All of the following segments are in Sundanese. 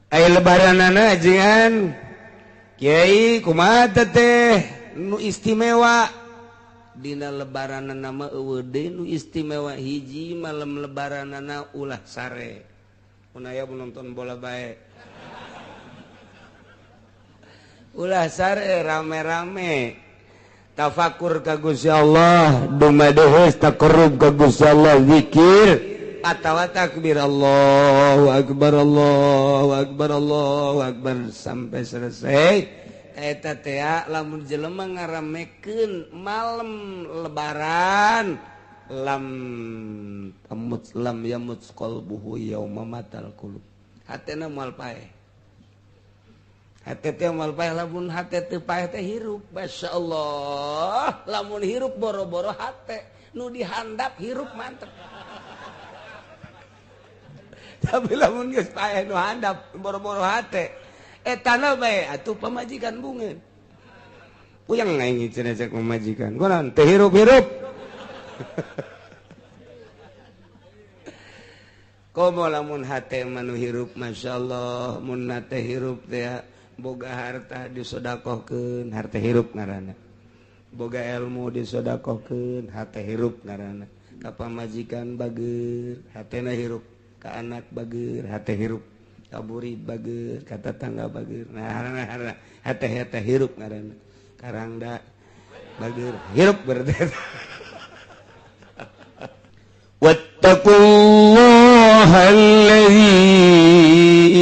Aya lebaranana ajengan Kiai kumaha teh nu istimewa dina lebaranana mah eueuh deui nu istimewa hiji malam lebaranana ulah sare. Mun aya nonton bola bae. Ulah sare rame-rame tafakur ka Gusti Allah, dumadeheus taqarrub ka Gusti Allah, zikir atawa takbir Allahu akbar Allahu akbar Allahu akbar sampai selesai. Eta teh lamun jelema ngaramekeun malam lebaran lam tamut lam yamut qalbuhu yauma matal qulub, hatena moal paeh, hate teh moal paeh. Lamun hate teu paeh teh hirup, masyaallah. Lamun hirup boro-boro hate nu dihandap hirup mantep. Tapi lamun geus paeh nu handap boro-boro hate etana bae atuh pamajikan bungeun. Puyeng aing cenah cek pamajikan. Kunaon teh hirup-hirup. Komo lamun hate mah nu hirup masyaallah, mun hate hirup teh boga harta disodakohkeun, harta hirup ngaranna. Boga ilmu disodakohkeun, hate hirup ngaranna. Ka pamajikan bager, hatena hirup. Ka anak bager, hate hirup. Ka burid bager, ka tetangga bager. Nah, hate-hate hirup ngaranna. Karangda bager, hirup berarti. Wattaqullaha allazi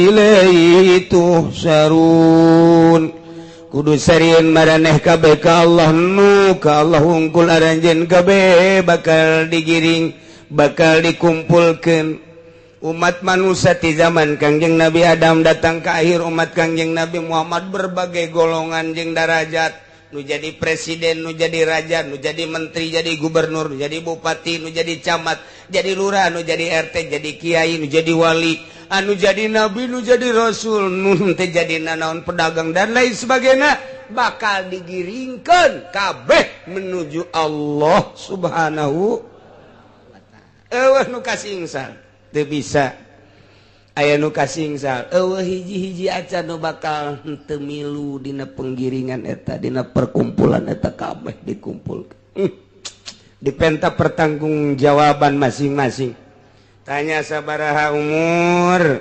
ilaihi tuhsyarun. Kudu sarieun maraneh kabeh ka Allah nu ka Allah hungkul aranjeun kabeh bakal digiring, bakal dikumpulkeun. Umat manusia di zaman Kangjeng Nabi Adam datang ke akhir umat Kangjeng Nabi Muhammad berbagai golongan jeung darajat, nu jadi presiden, nu jadi raja, nu jadi menteri, jadi gubernur, nu jadi bupati, nu jadi camat, jadi lurah, nu jadi RT, jadi kiai, nu jadi wali, anu jadi nabi, nu jadi rasul, nu teu jadi nanaon pedagang dan lain sebagainya, bakal digiringkeun kabeh menuju Allah Subhanahu wa taala. Eueuh nu kasingsan teu bisa aya nu kasingsal, eueuh hiji-hiji acan nu bakal henteu milu dina penggiringan eta, dina perkumpulan eta kabeh dikumpulkeun. Dipenta pertanggungjawaban masing-masing. Tanya sabaraha umur,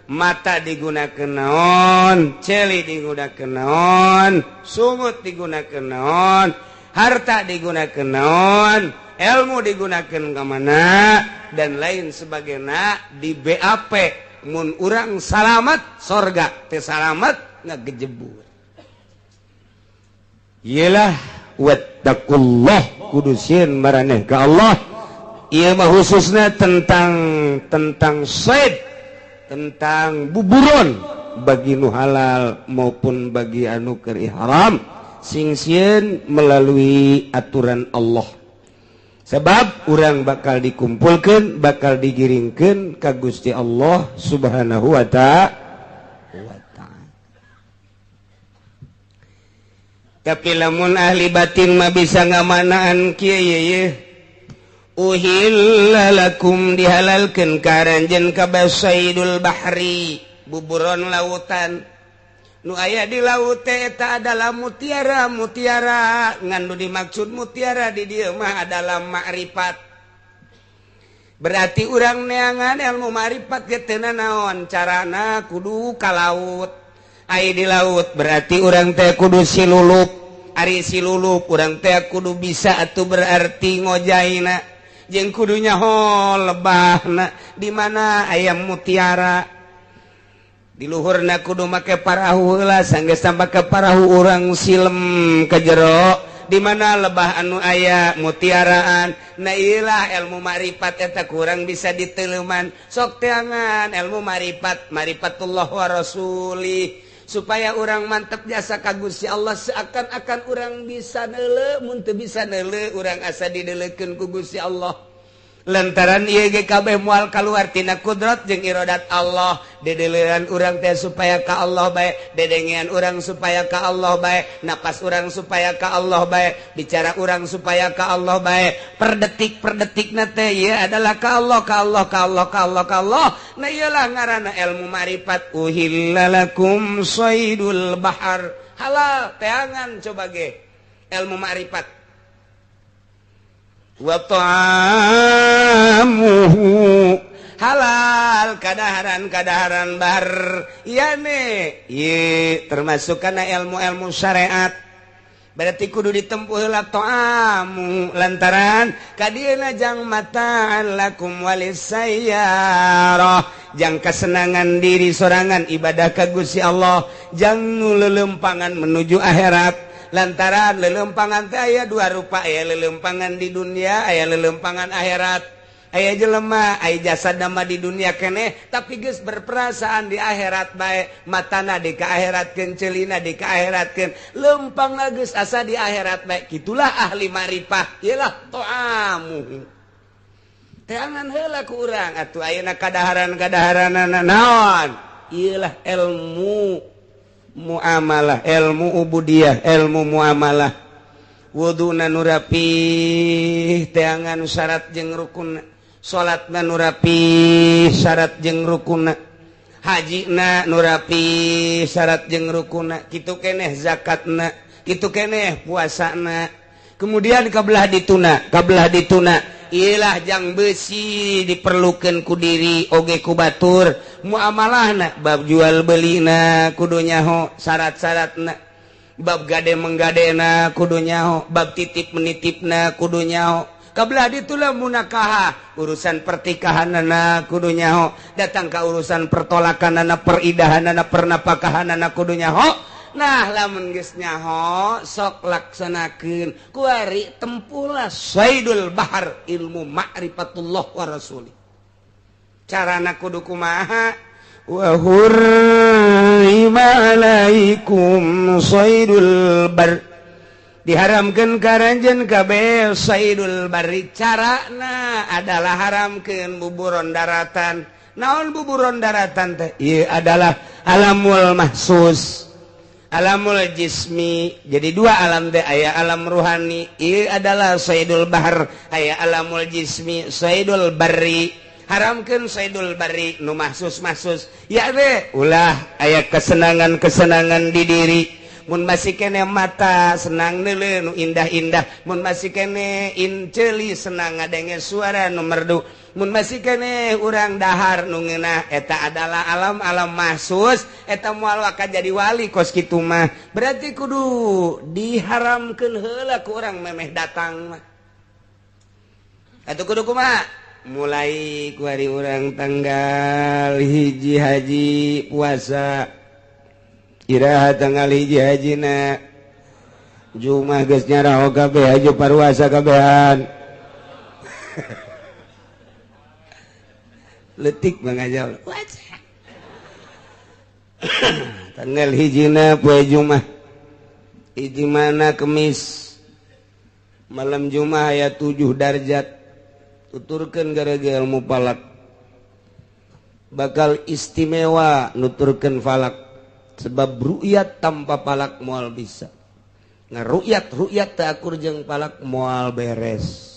mata digunakeun naon, celi digunakeun naon, sungut digunakeun naon, harta digunakeun naon, ilmu digunakeun ka mana dan lain sebagainya di BAP. Mun urang salamat sorga, teu salamat ngagejebur. Iyalah wattaqullah, kudu sieun maraneh ka Allah. Ieu mah khususna tentang said, tentang buburon bagi nu halal maupun bagi anu keur ihram, sing sieun melalui aturan Allah. Sebab urang bakal dikumpulkan, bakal digiringkan ka Gusti Allah Subhanahu wa ta'ala. Tapi lamun ahli batin mah bisa ngamanaan kieu ye. Uhilla lakum dihalalkeun ka aranjeun kabeh saidul bahri, buburon lautan. Nu aya di laut teh eta adalah mutiara, mutiara ngan nu dimaksud mutiara di dieu mah adalah makrifat. Berarti urang neangan ilmu makrifat ge teu nanaon, carana kudu ka laut. Ai di laut berarti urang teh kudu silulup. Ari silulup urang teh kudu bisa atuh berarti ngojaina jeung kudu nyaho lebahna di mana aya mutiara. Di luhurna kudu make parahu heula, sanggeus make parahu urang silem ke jero di mana lebah anu aya mutiaraan. Nah iyalah ilmu makrifat eta kurang bisa diteleuman. Sok teangan ilmu makrifat, marifatullah wa rasuli, supaya urang mantep jasa ka Gusti Allah, seakan-akan urang bisa neuleu, mun teu bisa neuleu urang asa dideulekeun ku Gusti Allah. Lantaran ieu ge kabeh moal kaluar tina kudrat jeung iradat Allah. Dedelean urang teh supaya ka Allah bae, dedengean urang supaya ka Allah bae, napas urang supaya ka Allah bae, bicara urang supaya ka Allah bae. Per detik per detikna teh ieu adalah ka Allah, ka Allah, ka Allah, ka Allah, ka Allah. Nah ieulah ngaranna ilmu ma'rifat. Uhilla lakum saydul bahar, halal teangan coba ge ilmu ma'rifat. Wa ta'amuhu halal kadaharan-kadaharan bar yane ye termasuk kana ilmu-ilmu syariat. Berarti kudu ditempuh heula ta'amu lantaran kadieuna jang mata'an lakum walisayyarah, jang kesenangan diri sorangan ibadah ka Gusti Allah, jang nu lelempangan menuju akhirat. Lantaran lelempangan teh aya dua rupa, aya lelempangan di dunia, aya lelempangan akhirat. Aya jelema aya jasad nama di dunia keneh tapi geus berperasaan di akhirat bae, matana di ka akhiratkeun, ceulina di ka akhiratkeun, lempang geus asa di akhirat bae. Kitulah ahli ma'rifah, ieulah ta'amu. Teangan heula ku urang atuh ayeuna kadaharan-kadaharanana naon? Ieulah ilmu muamalah, ilmu ubudiyah, ilmu muamalah. Wuduna nu rapih teangan syarat jeung rukun, salatna nu rapih syarat jeung rukunna, hajina nu rapih syarat jeung rukunna, kitu keneh zakatna, kitu keneh puasana. Kemudian kabelah dituna, kabelah dituna ilah jang besi diperlukan ku diri oge ku batur. Muamalahna bab jual belina kudu nyaho syarat-syaratna, bab gade menggadena kudu nyaho, bab titip menitipna kudu nyaho. Kabelah ditulah munakaha urusan pertikahanana kudu nyaho, datang ka urusan pertolakanana, peridahanana, pernapakahanana kudu nyaho. Nah lamun geus nyaho sok laksanakeun kuari tempulah saidul bahar ilmu ma'rifatullah wa rasuli. Carana kudu kumaha? Wa hurrima alaikum saidul bar, diharamkeun ka aranjeun kabeh saidul barri. Carana adalah haramkeun buburon daratan. Naon buburon daratan teh? Ieu adalah alamul mahsus, alamul jismi. Jadi dua alam teh, aya alam ruhani ieu adalah saidul bahar, aya alamul jismi saidul barri. Haramkeun saidul barri nu mahsus-mahsus ya teh ulah aya kesenangan-kesenangan di diri. Mun masih kene mata senang neuleuh nu indah-indah, mun masih kene inceuli senang ngadenge suara nu merdu, mun masih kene urang dahar nu ngeunah, eta adalah alam-alam mahsus. Eta moal waka jadi wali kos kitu mah. Berarti kudu diharamkeun heula ku urang memeh datang mah. Atuh kudu kumaha? Mulai ku hari urang tanggal 1 haji puasa, iraha tanggal 1 hajina Jumat geus nyaraho kabeh haji paruasa kabehan. Letik mangajal. Tanggal 1 poe Jumat, hiji mana Kemis, malam Jumat aya 7 darjat. Tuturkeun gara-gara ilmu falak bakal istimewa nuturkeun falak, sebab ru'yat tanpa falak moal bisa. Nah ru'yat ru'yat teu akur jeung falak moal beres.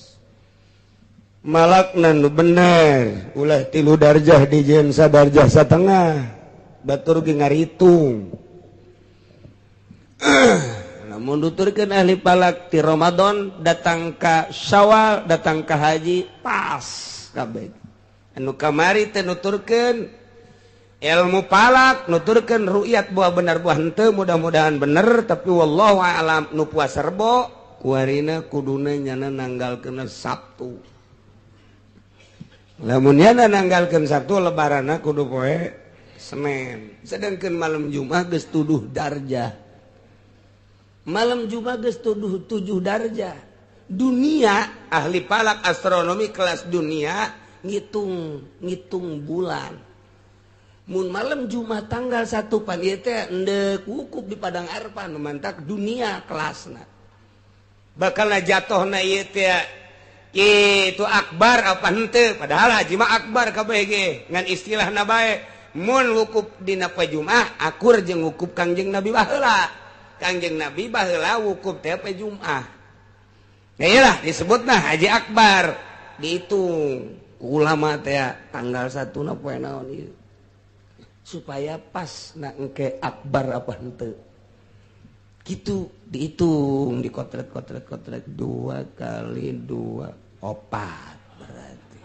Malakna nu bener ulah 3 darjah dijieun sadarjah satengah, batur ge ngaritung. Namun nuturkeun ahli falak ti Ramadan datang ka Syawal datang ka haji pas kabeh. Anu kamari teh nuturkeun ilmu falak, nuturkeun ru'yat buah bener buah henteu, mudah-mudahan bener tapi wallahu a'lam. Nu puasa Rebo kuarina kuduna nyana nanggalkeun Sabtu. Lamun nyana nanggalkeun Sabtu lebaranna kudu poe Senin. Sedangkan malam Jumat geus tuduh darjah. Malam Jumat geus tuduh 7 darjah. Dunia ahli falak astronomi kelas dunia ngitung bulan. Mun malam Jumat tanggal 1 pan ieu teh endek wukuf di Padang Arfah nu mantak dunia kelasna. Bakalna jatohna ieu teh Kitu akbar apa henteu? Padahal haji mah akbar kabeh ge ngan istilahna bae. Mun wukuf dina poe Jumat akur jeung wukuf Kangjeng Nabi baheula. Kangjeng Nabi baheula wukuf teh poe Jumat. Ya iyalah disebutna haji akbar. Dihitung ulama teh tanggal 1 na poe naon ieu. Supaya pas na engke akbar apa henteu. Gitu dihitung dikotret-kotret-kotret 2 kali 2 4 berarti.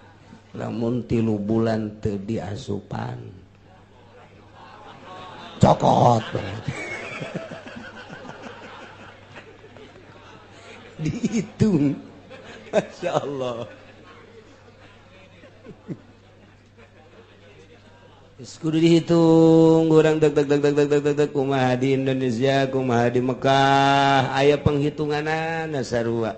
Lamun 3 bulan teu diasupan cokot berarti. Dihitung, Masya Allah. Kudu dihitung urang deg deg deg deg deg deg deg kumaha di Indonesia kumaha di Mekah aya penghitunganana sarua.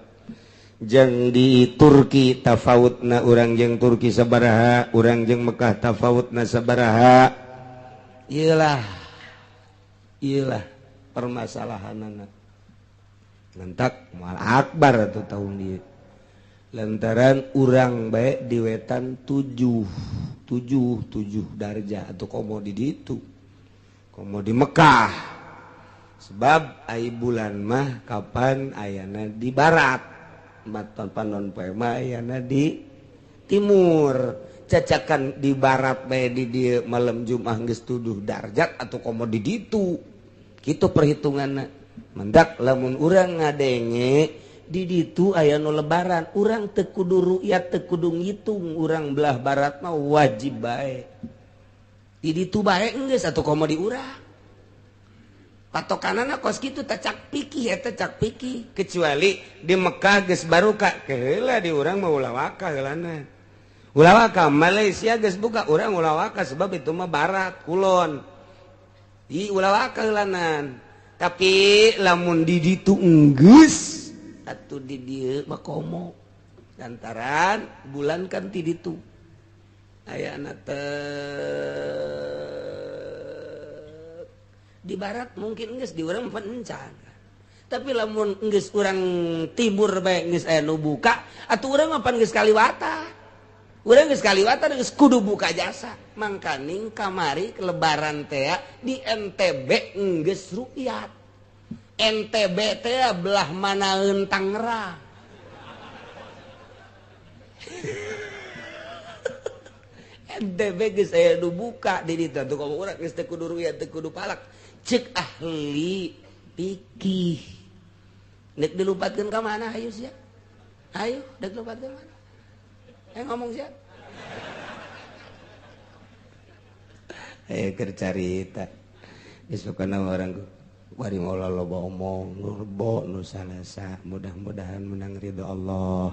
Jeung di Turki tafawutna urang jeung Turki sabaraha, urang jeung Mekah tafawutna sabaraha. Iyalah. Iyalah permasalahanana. Lantak moal akbar atuh tahun ieu. Lantaran urang bae di wetan 7 darjah atau komo di ditu komo di Mekah sebab ai bulan mah kapan ayana di barat maton panon poe mah ayana di timur cacakan di barat bae di dieu malam Jumat geus 7 darjat atau komo di ditu kitu perhitunganna mendak lamun urang ngadenge di ditu aya nu lebaran urang teu kudu ru'yat teu kudu ngitung urang belah barat mah wajib bae di ditu bae geus atuh komo di urang patokanana kos kitu teh cak pikih eta cak pikih kecuali di Mekah geus baruka keheula di urang mah ulah waka heulana ulah waka Malaysia geus buka urang ulah waka sebab itu mah barat kulon di ulah waka heulanan tapi lamun di ditu geus atuh di dieu mah komo lantaran bulan kan ti ditu ayana teh di barat mungkin geus di urang encan tapi lamun geus urang timur bae geus aya nu buka atuh urang mah pan geus kaliwatan urang geus kaliwatan geus kudu buka jasa mangkaning kamari lebaran teh di NTB geus rukyat NTB teh belah manaeun Tangerang. NTB geus aya nu buka di ditu atuh komo urang geus teu kudu ruya teu kudu palak ceuk ahli fikih. Nek dilupatkeun ka mana hayu sia? Hayu dek lupatkeun mana? Ngomong sia. Ayo keur carita. Geus pokona urang bari moal loba omong nurbo nu salasa mudah-mudahan menang ridho Allah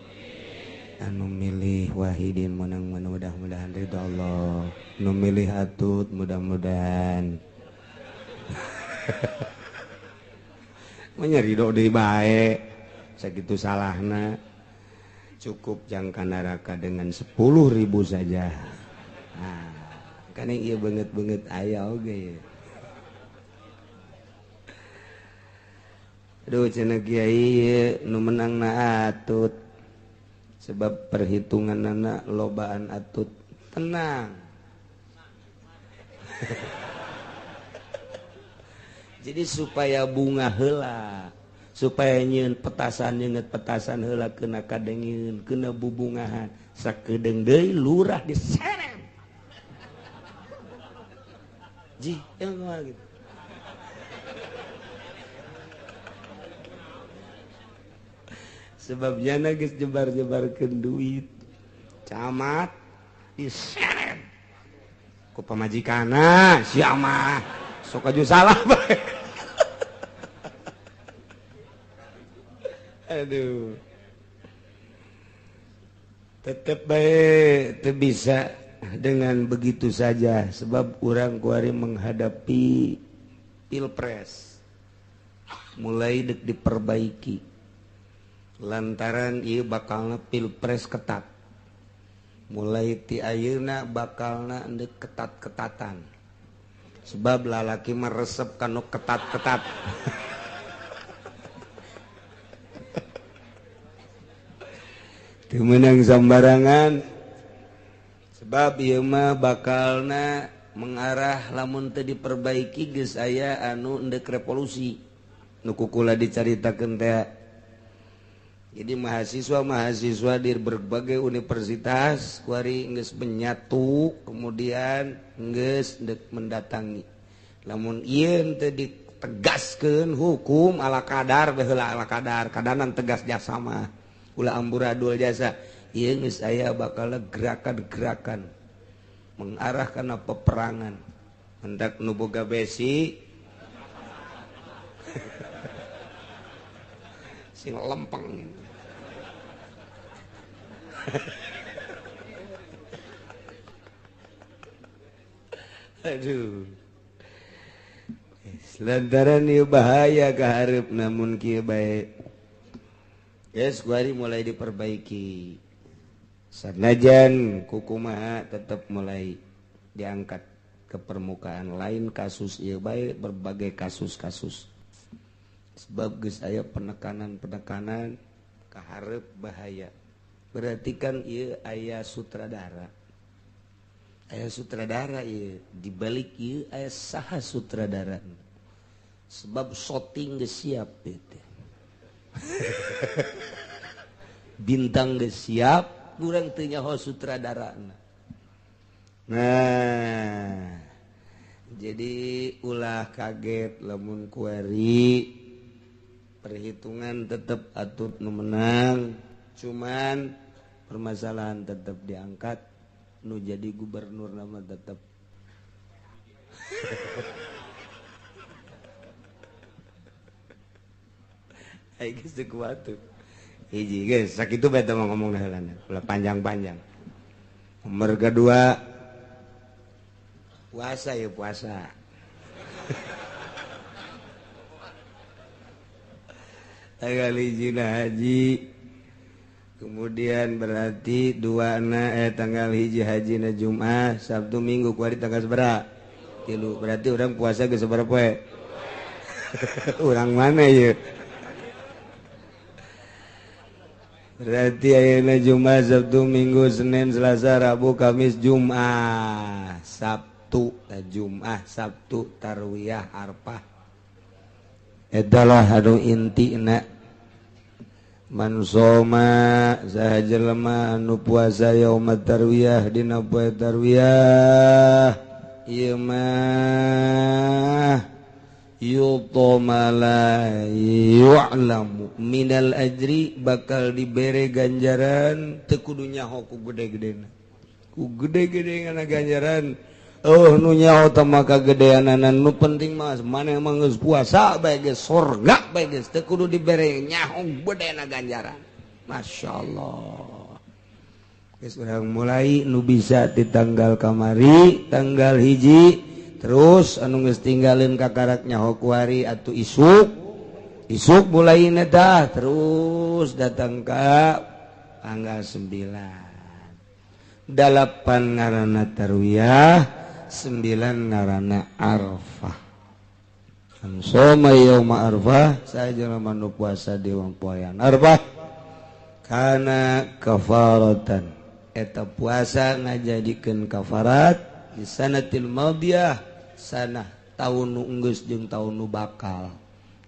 anu milih Wahidin menang mudah-mudahan ridho Allah nu milih Atut mudah-mudahan menya ridho deui bae sakitu salahna cukup jangka neraka dengan 10.000 saja. Nah kan ieu beungeut-beungeut aya oge. Aduh cenah kiai nu menangna Atut sebab perhitunganana lobaan Atut tenang. Jadi supaya bunga heula supaya nyieun petasan nyeungeut petasan heula kena kadengeun kena bubungahan sakedeung deui lurah diseret ji emang gitu. Sebabnya geus jebar-jebarkeun duit camat diseret ku pamajikanna sia mah sok aju salah bae. Aduh tetep bae teu bisa dengan begitu saja sebab urang kuari menghadapi pilpres mulai dek diperbaiki lantaran ieu bakalna pilpres ketat mulai ti ayeuna bakalna endek ketat-ketatan sebab lalaki mah resep kanu ketat-ketat. Teu meunang sambarangan. Sebab ieu mah bakalna mengarah lamun teu diperbaiki geus aya anu endek revolusi. Nu kukula dicaritakeun teh. Jadi mahasiswa-mahasiswa di berbagai universitas kuari geus menyatu kemudian geus endek mendatangi. Lamun ieu teu ditegaskeun hukum ala kadar baheula ala kadar, kadanan tegas jasa mah. Ulah amburadul jasa. Ieu geus aya bakal gerakan-gerakan mengarah kana peperangan. Hendak nu boga besi sing lempeng. Aduh. Lantaran ieu bahaya kaharep namun kieu bae. Geus kuari mulai diperbaiki. Sanajan kukumaha tetep mulai diangkat ke permukaan, lain kasus ieu bae berbagai kasus-kasus. Sebab geus aya penekanan-penekanan kaharep bahaya. Berarti kan ieu aya sutradara. Aya sutradara ieu, dibalik ieu aya saha sutradara. Sebab shooting geus siap ieu teh. Bintang geus siap, urang teu nyaho sutradarana. Nah, jadi ulah kaget lamun kuari perhitungan tetap atut nu menang, cuman permasalahan tetap diangkat, nu jadi gubernur nama tetap. Ai geus teu kuat tuh. Hiji geus sakitu bae teh ngomong heulana, ulah panjang-panjang. Nomor kedua puasa ya puasa. Tanggal hiji haji, kemudian berarti dua na tanggal hiji haji na Jumat, Sabtu Minggu kuari tanggal sabaraha? 3. Berarti orang puasa geus sabaraha poe? Urang mana ieu? Berarti ayeuna Jumat, Sabtu, Minggu, Senin, Selasa, Rabu, Kamis, Jumat, Sabtu, Jumat, Sabtu, Tarwiyah, Arfah. Adalah anu intina. Man soma saha jelema anu puasa yauma tarwiyah dina poe tarwiyah ieu mah yutoma la yu'lamu minal ajri bakal dibere ganjaran teu kudu nyaho ku gede-gedena, ku gede-gedena ganjaran. Oh nu nyaho teh maka gedeanana, nu penting mah maneh mah geus puasa bae geus surga bae geus teu kudu dibere nyaho gedena ganjaran. Masyaallah. Geus urang mulai nu bisa di tanggal kamari tanggal hiji terus anu geus tinggalin kakarak nyaho kuari atuh isuk isuk mulai dah terus datang ka tanggal 9 8 ngaranna tarwiyah, 9 ngaranna Arfah. Soma yauma Arfah sajelema nu puasa di poean Arfah kana kafaratan, eta puasa ngajadikeun kafarat di sanatil madiyah, sanah tahun nu enggeus jeung tahun nu bakal.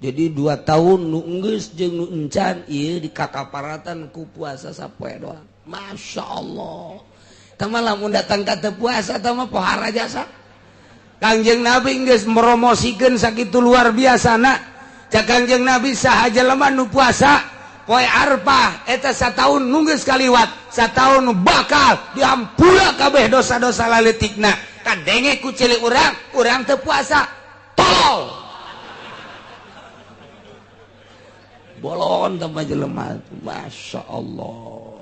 Jadi 2 tahun nu enggeus jeung nu encan ieu dikakaparatan ku puasa sapoe doang. Masya Allah. Tama lamun datang ka teu puasa tama pohara jasa. Kangjeng Nabi geus promosikeun sakitu luar biasana. Cak Kangjeng Nabi saha jelema nu puasa poe Arfah eta sataun nu geus kaliwat, sataun nu bakal dihampura kabeh dosa-dosa laletikna. Kadenge ku cilik urang, urang teu puasa. Tolol. Bolon tambah jelema. Masya Allah.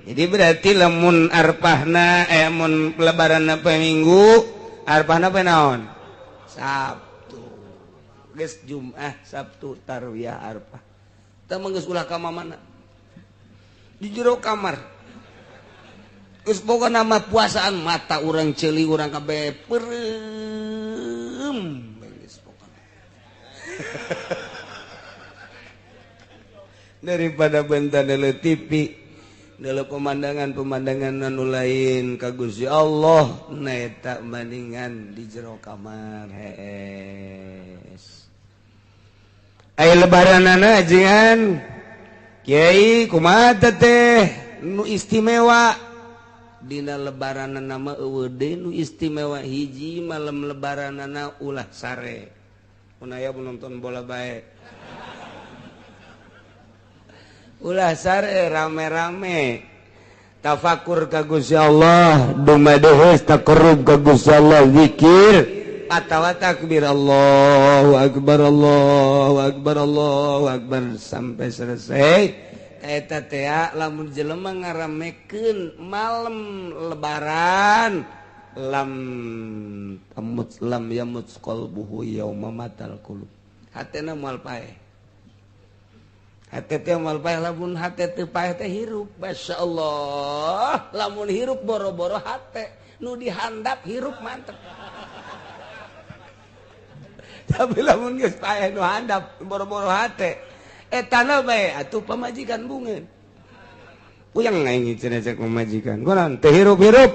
Jadi berarti lamun arpahna mun lebaranna poe Minggu, arpahna poe naon? Sabtu. Geus Jumat, Sabtu, Tarwiyah, Arfah. Teu mah geus ulah ka mamana. Di jero kamar. Geus pokona mah puasaan mata urang ceuli urang kabeh peureum geus pokona. Daripada benta deuleu TV, deuleu pemandangan-pemandangan anu lain ka Gusti Allah, na eta bandingan di jero kamar hees. Aya lebaranana ajengan Kiai kumaha teh nu istimewa dina lebaranana mah eueuh deui nu istimewa hiji malam lebaranana ulah sare. Mun aya nonton bola bae. Ulah sare rame-rame tafakur ka Gusti Allah, dumadeheus taqarrub ka Gusti Allah, zikir atawa takbir Allahu akbar Allahu akbar Allahu akbar sampai selesai. Eta teh lamun jelema ngaramekeun malam lebaran lam tamut lam yamut qalbuhu yauma matal qulub, hatena moal paeh. Hate teh moal paeh, lamun hate teu paeh teh hirup. Masyaallah, lamun hirup boro-boro hate nu dihandap hirup mantep. Tapi lamun geus paeh nu handap boro-boro hate etana bae atuh pamajikan bungeun. Puyeng aing cenah cek pamajikan. Kunaon teh hirup-hirup.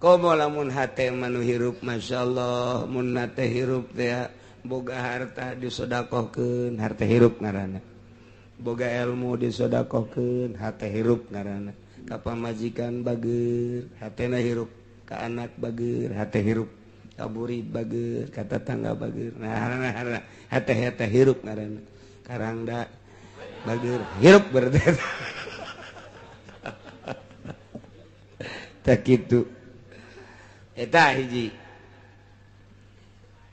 Komo lamun hate mah nu hirup masyaallah, mun hate hirup teh boga harta disodakohkeun, harta hirup ngaranna. Boga ilmu disodakohkeun, hate hirup ngaranna. Ka pamajikan bager, hatena hirup. Ka anak bager, hate hirup. Ka burid bager, ka tetangga bager. Nah, hate-hate hirup ngaranna. Karangda bager, hirup berarti. Tak kitu. Eta hiji.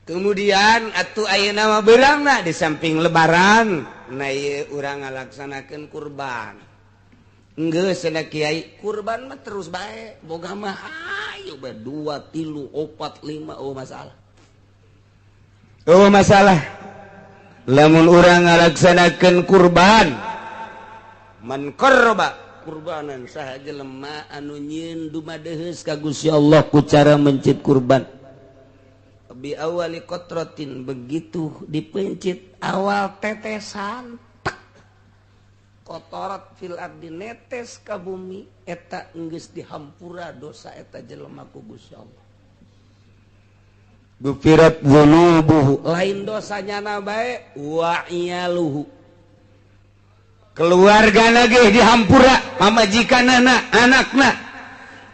Kemudian atuh ayeuna mah beurangna di samping lebaran, na ieu urang ngalaksanakeun kurban. Enggeus cenah kiai, kurban mah terus bae, boga mah ayo bae 2, 3, 4, 5 oh masalah. Oh masalah. Lamun urang ngalaksanakeun kurban, man qarraba kurbanan saha jelema anu nyieun dumadeheus ka Gusti Allah ku cara mencit kurban. Bi awali kotrotin, begitu dipencit awal tetesan tek kotorat fil ardi netes ka bumi eta enggeus dihampura dosa eta jelema ku Gusti Allah. Gufirat dzunubuhu, lain dosanya na bae, wa iyaluhu, keluargana ge dihampura, pamajikanana, anakna,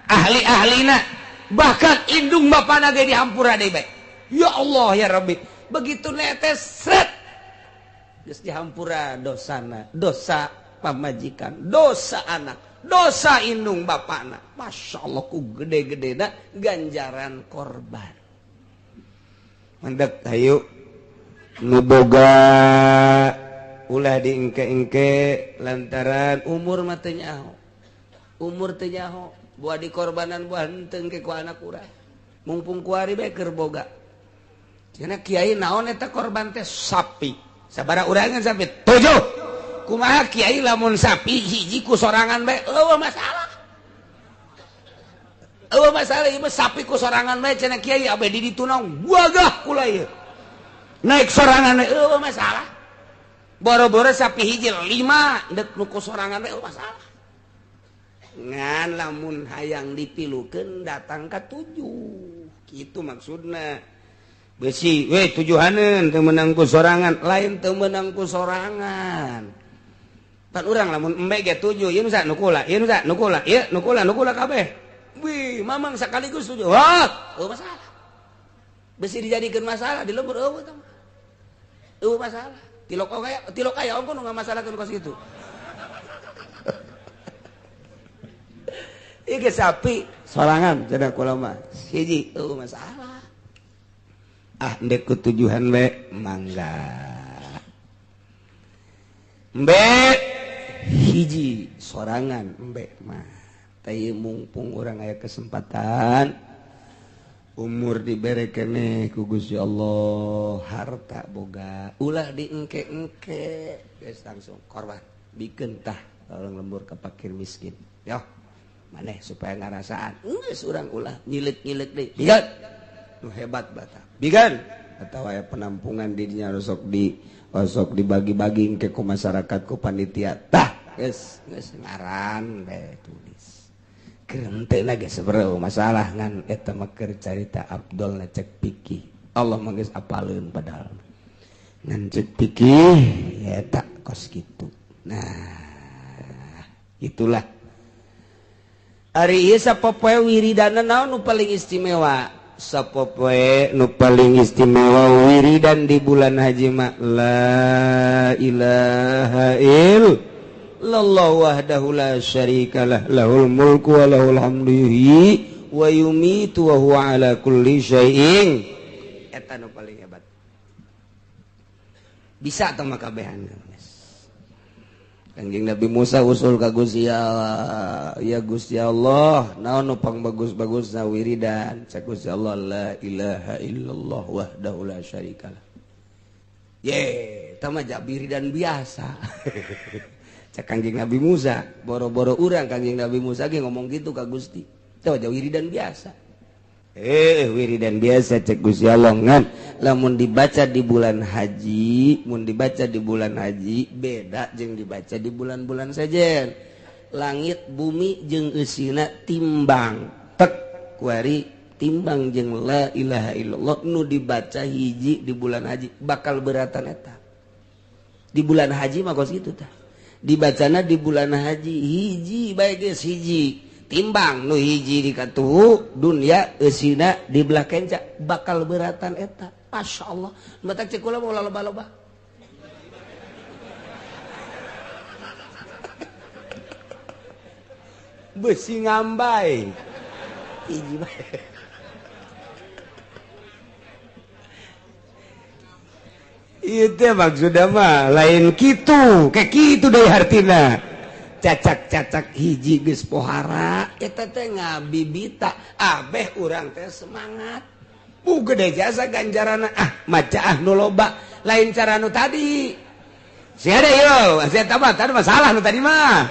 ahli-ahlina, bahkan indung bapana ge dihampura deui bae. Ya Allah ya Rabbi, begitu netes sret geus dihampura dosana, dosa pamajikan, dosa anak, dosa indung bapana. Masya Allah ku gede-gedena ganjaran korban. Mandek hayu nu boga ulah diengke-engke lantaran umur mah teu nyaho. Umur teu nyaho, buah dikorbanan buah henteu engke ku anak urang. Mumpung kuari bae keur boga. Cenah kiai naon eta korban teh sapi. Sabaraha urangan sapi? 7. Kumaha kiai lamun sapi hiji ku sorangan bae eueuh masalah. Eueuh masalah ieu mah sapi ku sorangan bae cenah kiai abe di ditu naon gagah kula ieu. Naik sorangan bae eueuh masalah. Boro-boro sapi hiji 5 deuk nu ku sorangan bae eueuh masalah. Ngan lamun hayang dipilukeun datang ka 7. Kitu maksudna. Besi, weh tujuhaneun teu meunang ku sorangan, lain teu meunang ku sorangan. Pan urang lamun embe ge 7, ieu nu sa nu kula, ieu nu sa nu kula, ieu nu kula, nu kula kabeh. Wih, mamang sekaligus 7. Wah, eueuh masalah. Besi dijadikeun masalah di lembur eueuh tah. Eueuh masalah. Tilok aya ongko nu ngamasalahkeun kos kitu. Ieu ge sapi sorangan cenah kula mah. Hiji eueuh masalah. Ah ndek kutujuhan be mangga. Embe hiji sorangan embe mah. Tah mumpung urang aya kesempatan umur dibere keneh ku Gusti Allah, harta boga ulah diengke-engke geus langsung korban bikeun tah tolong lembur ka fakir miskin. Yo maneh supaya ngarasaan geus urang ulah nyilet-nyilet deui. Bigan nu hebat bata. Bigan atau aya penampungan di dinya osok dibagi-bagi ke ku masyarakat ku panitia. Tah geus geus ngaran bae tulis. Keur henteu geus sebereu masalah ngan eta mah keur carita Abdul na cek fikih. Allah mah geus apaleun padahal. Ngan cek fikih ya eta kos kitu. Nah, itulah. Ari ieu sapopoe wiridana naon nu paling istimewa? Sapopoe nu paling istimewa wiridan di bulan haji mah la ilaha illallah wahdahu la syarikalah lahul mulku wa lahul hamdu yuhyi wa yumitu wa huwa ala kulli syai'in. Eta nu paling hebat. Bisa teh mah kabehan. Kanjeng Nabi Musa usul ka Gusti Allah, ya Gusti Allah, naon nu pang bagus-bagusna wiridan? Cak Gusti Allah, la ilaha illallah wahdahu la syarikalah. Ye, eta mah wiridan biasa. Cak Kanjeng Nabi Musa, boro-boro urang Kanjeng Nabi Musa ge ngomong gitu ka Gusti. Eta mah wiridan biasa. Wiridan biasa cek Gusti Allah ngan lamun dibaca di bulan haji, mun dibaca di bulan haji beda jeung dibaca di bulan-bulan sejen. Langit bumi jeung eusina timbang tek kuari timbang jeung la ilaha illallah nu dibaca hiji di bulan haji bakal beratan eta. Di bulan haji mah kos kitu tah. Dibacana di bulan haji hiji bae geus hiji. Timbang nu hiji di katuhu dunia eusina di belah kenca bakal beratan eta. Masya Allah. Matak cek kula mau loba-loba. Besi ngambai. Hiji bae. Ieu teh maksudna mah lain kitu, kayak kitu deui hartina. Cacak-cacak hiji geus pohara eta teh ngabibita abeh urang teh semangat. Bu gede jasa ganjarana ah maca ah nu loba lain cara nu tadi. Sia deui yo, sia tah mah tadi masalah nu tadi mah.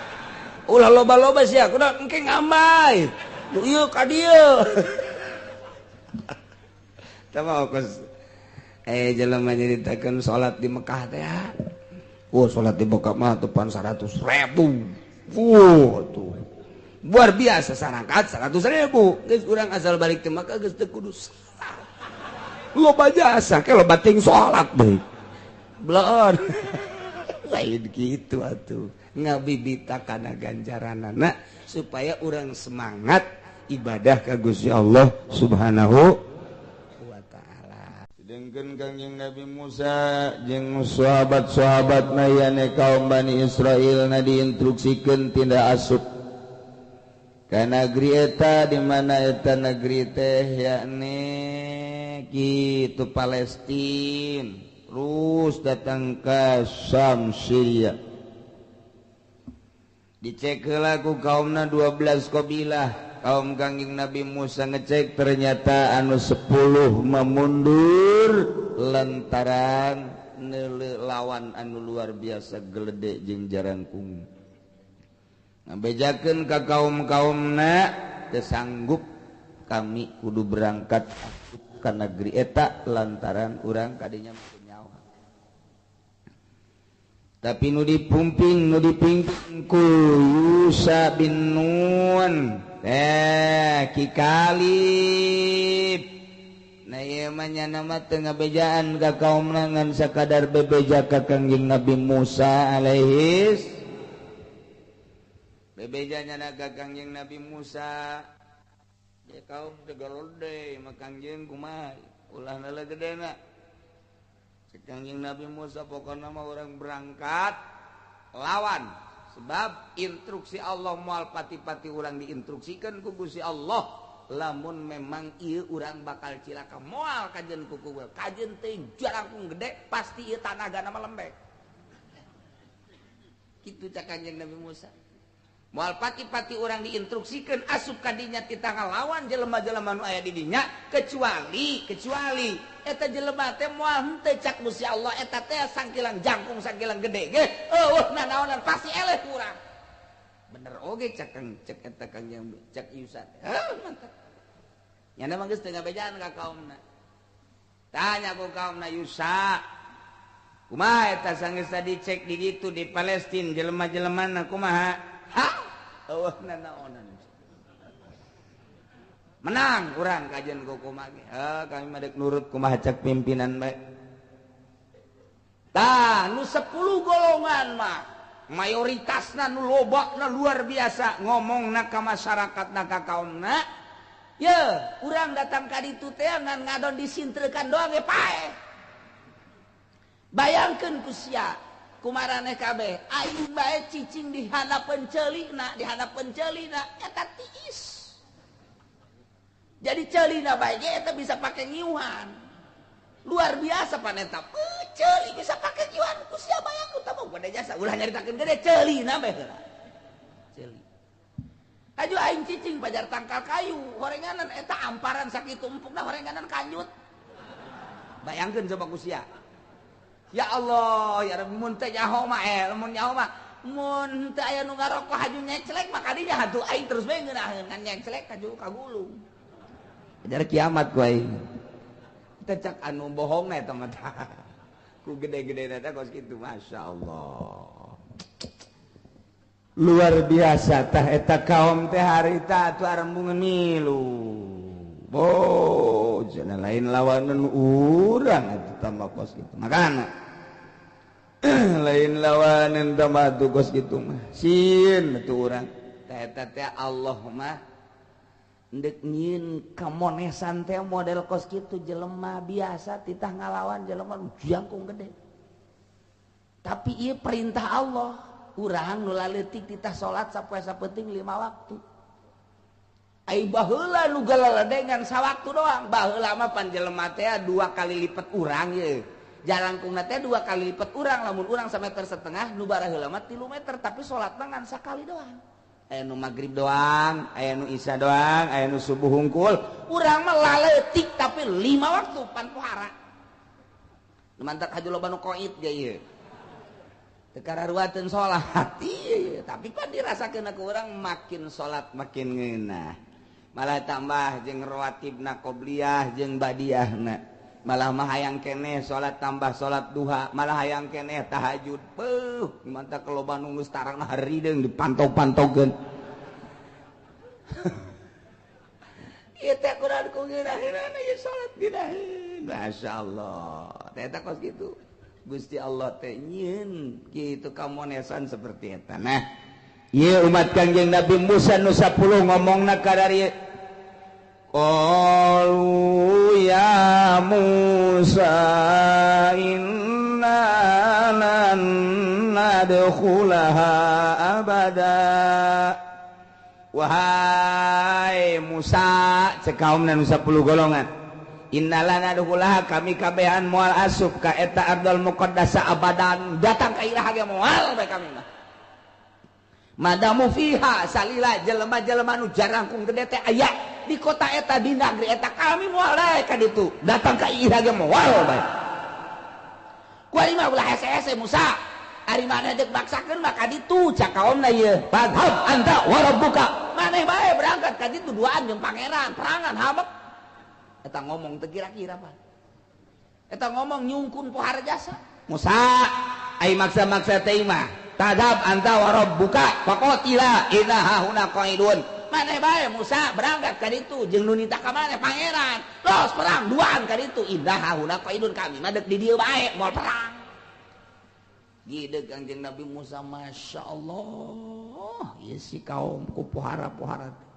Ulah loba-loba sia kudu engke ngambai. Nu ieu ka dieu. Tah mah kos jelema nyaritakeun salat di Mekah teh. Oh, salat di Mekah mah tepan 100.000. Tuh. Luar biasa sarangkat 100.000. Geus urang asal balik ke Mekah geus teu kudu salat. Loba jasa ke loba ting salat deui. Bleon. Lain kitu atuh. Ngabibita kana ganjaranana supaya urang semangat ibadah ka Gusti Allah Subhanahu. Sedengkeun Kangjeng Nabi Musa jeung sahabat-sahabatna yane kaum Bani Israil na diinstruksikeun tindak asup ka negeri eta di mana eta negeri teh yakni kitu Palestina terus datang ka Syam Syria. Dicek heula ku kaumna 12 kabilah. Kaum Kangjeng Nabi Musa ngecek ternyata anu 10 memundur lantaran neuleuh lawan anu luar biasa gelede jeung jarangkung. Ngabejakeun ka kaum-kaumna teu sanggup kami kudu berangkat ka negeri eta lantaran urang kadinya nyawa. Tapi nu dipumping nu dipimpin ku Yusa bin Nun. Ki Kalib. Nah ieu mah nyana mah teu ngabejaan ka kaumna ngan sakadar bebeja ka Kangjeng Nabi Musa alaihis. Bebeja nyana ka Kangjeng Nabi Musa. Ya kaum teu garode mah Kangjeng kumaha ulah nala gedena. Cek Kangjeng Nabi Musa pokona mah urang berangkat lawan. Sebab instruksi Allah moal pati-pati urang diinstruksikan ku Gusti Allah lamun memang ieu urang bakal cilaka moal kajen ku kuku kajen teh jarangkung gede pasti ieu tanagana mah lembek. Kitu cak Kanjeng Nabi Musa. Moal pati-pati urang diinstruksikan asup ka dinya tita ngalawan jelema-jelema nu aya di dinya kecuali eta jelema teh moal henteu cak Gusti Allah eta teh sangkilang jangkung sangkilang gede ge eueuh nanaonan pasti eleh ku urang. Bener oge cak cek eta Kangjeng cak Yusa. Heuh mantap. Nyana mah geus teu ngabejaan ka kaumna. Tanya ku kaumna Yusa, kumaha eta sanggeus dicek di ditu di Palestina jelema-jelemana kumaha? Ha, eueuh nanaonan. Menang urang kajian ku kumaha ge. Kami mah deuk nurut kumaha cek pimpinan bae. Tah, nu 10 golongan mah mayoritasna nu lobakna luar biasa ngomongna ka masyarakatna ka kaumna. Ye, urang datang ka ditu teh ngan ngadon disintrekan doang ge paeh. Bayangkeun ku sia kumaraneh kabeh, aing bae cicing di handapeun ceulina, di handapeun ceulina eta tiis. Jadi ceulina bae ge eta bisa pake ngiuhan. Luar biasa paneta. Ceuli bisa pake ngiuhan ku sia bayangkeun tah mah gede jasa ulah nyaritakeun gede ceulina bae heula. Ceuli. Aju aing cicing pajar tangkal kayu horenganan eta amparan sakitu empukna horenganan kanjut. Bayangkeun coba ku sia. Ya Allah, ya Rabbi mun teh nyaho mah mun nyaho mah mun teu aya nu ngarokok haju nyeclek mah kadinya hatu aing terus bae ngeunaheun ngan nyeclek haju kagulung. Ajar kiamat ku aing. Teh cak anu bohongna eta mah. Ku gede-gedena teh kos kitu masyaallah. Luar biasa tah eta kaum teh harita atuh arembungan milu. Oh, cenah lain lawanan urang atuh tambah kos kitu. Makana lain lawanan tambah atuh kos kitu mah. Sieun atuh urang. Tah eta teh Allah mah ndek nyieun kamonesan teh model kos kitu jelema biasa titah ngalawan jelema jangkung gede. Tapi ieu perintah Allah. Urang nu laleutik titah salat sapoe sapenting 5 waktu. Ai baheula nu galaladengan sawaktu doang. Baheula mah pan jelema teh 2 kali lipat urang ye. Jalangkungna teh 2 kali lipat urang, lamun urang 1,5 meter nu baraheula mah 3 meter, tapi salatna ngan sakali doang. Aya nu magrib doang, aya nu isya doang, aya nu subuh hungkul. Urang mah laleutik tapi 5 waktu pan pohara. Nu mantak haju loba nu koit ge ieu. Tekararuateun salat ieu, tapi pan dirasakeun ku urang makin salat makin ngeunah. Malah tambah jeung rawatibna qobliyah jeung badiahna. Malah mah hayang keneh salat tambah salat duha, malah hayang keneh tahajud. Beuh, mantak loba nu geus tarangna harideung dipantau-pantaukeun. Ieu teh kurang ku ngeunaheunana ieu salat ngeunaheun. Masyaallah. Teh eta kos kitu. Gusti Allah teh nyieun kitu kamonesan seperti eta. Nah, ieu umat Kangjeng Nabi Musa nu 10 ngomongna ka dari qalu ya Musa inna lan nadkhulaha abada. Wahai Musa, cek kaumna nu 10 golongan. Innalana duhulah kami kabehan moal asup ka eta ardal muqaddasa abadan, datang ka iraha ge moal bae kami mah. Madamu fiha salila jelema-jelema nu jarangkung gede teh aya di kota eta di negeri eta kami moal daek ka ditu, datang ka iraha ge moal bae. Ku ari mah ulah hese-hese Musa, ari maneh deuk maksakeun mah ka ditu cak kaomna ieu. Fadhab anta wa rabbuka, maneh bae berangkat ka ditu duaan jeung pangeran, perangan hamek. Eta ngomong teu kira-kira pan. Eta ngomong nyungkun pohara jasa. Musa, ai maksa-maksa teh mah. Tadab anta wa rabbuka faqatila inna hahuna qaidun. Maneh bae Musa berangkat ka ditu jeung nu nitah ka maneh pangeran. Los perang duaan ka ditu inna hahuna qaidun, kami mah deuk di dieu bae moal perang. Gideg Kangjeng Nabi Musa masyaallah, ieu si kaum ku pohara-pohara.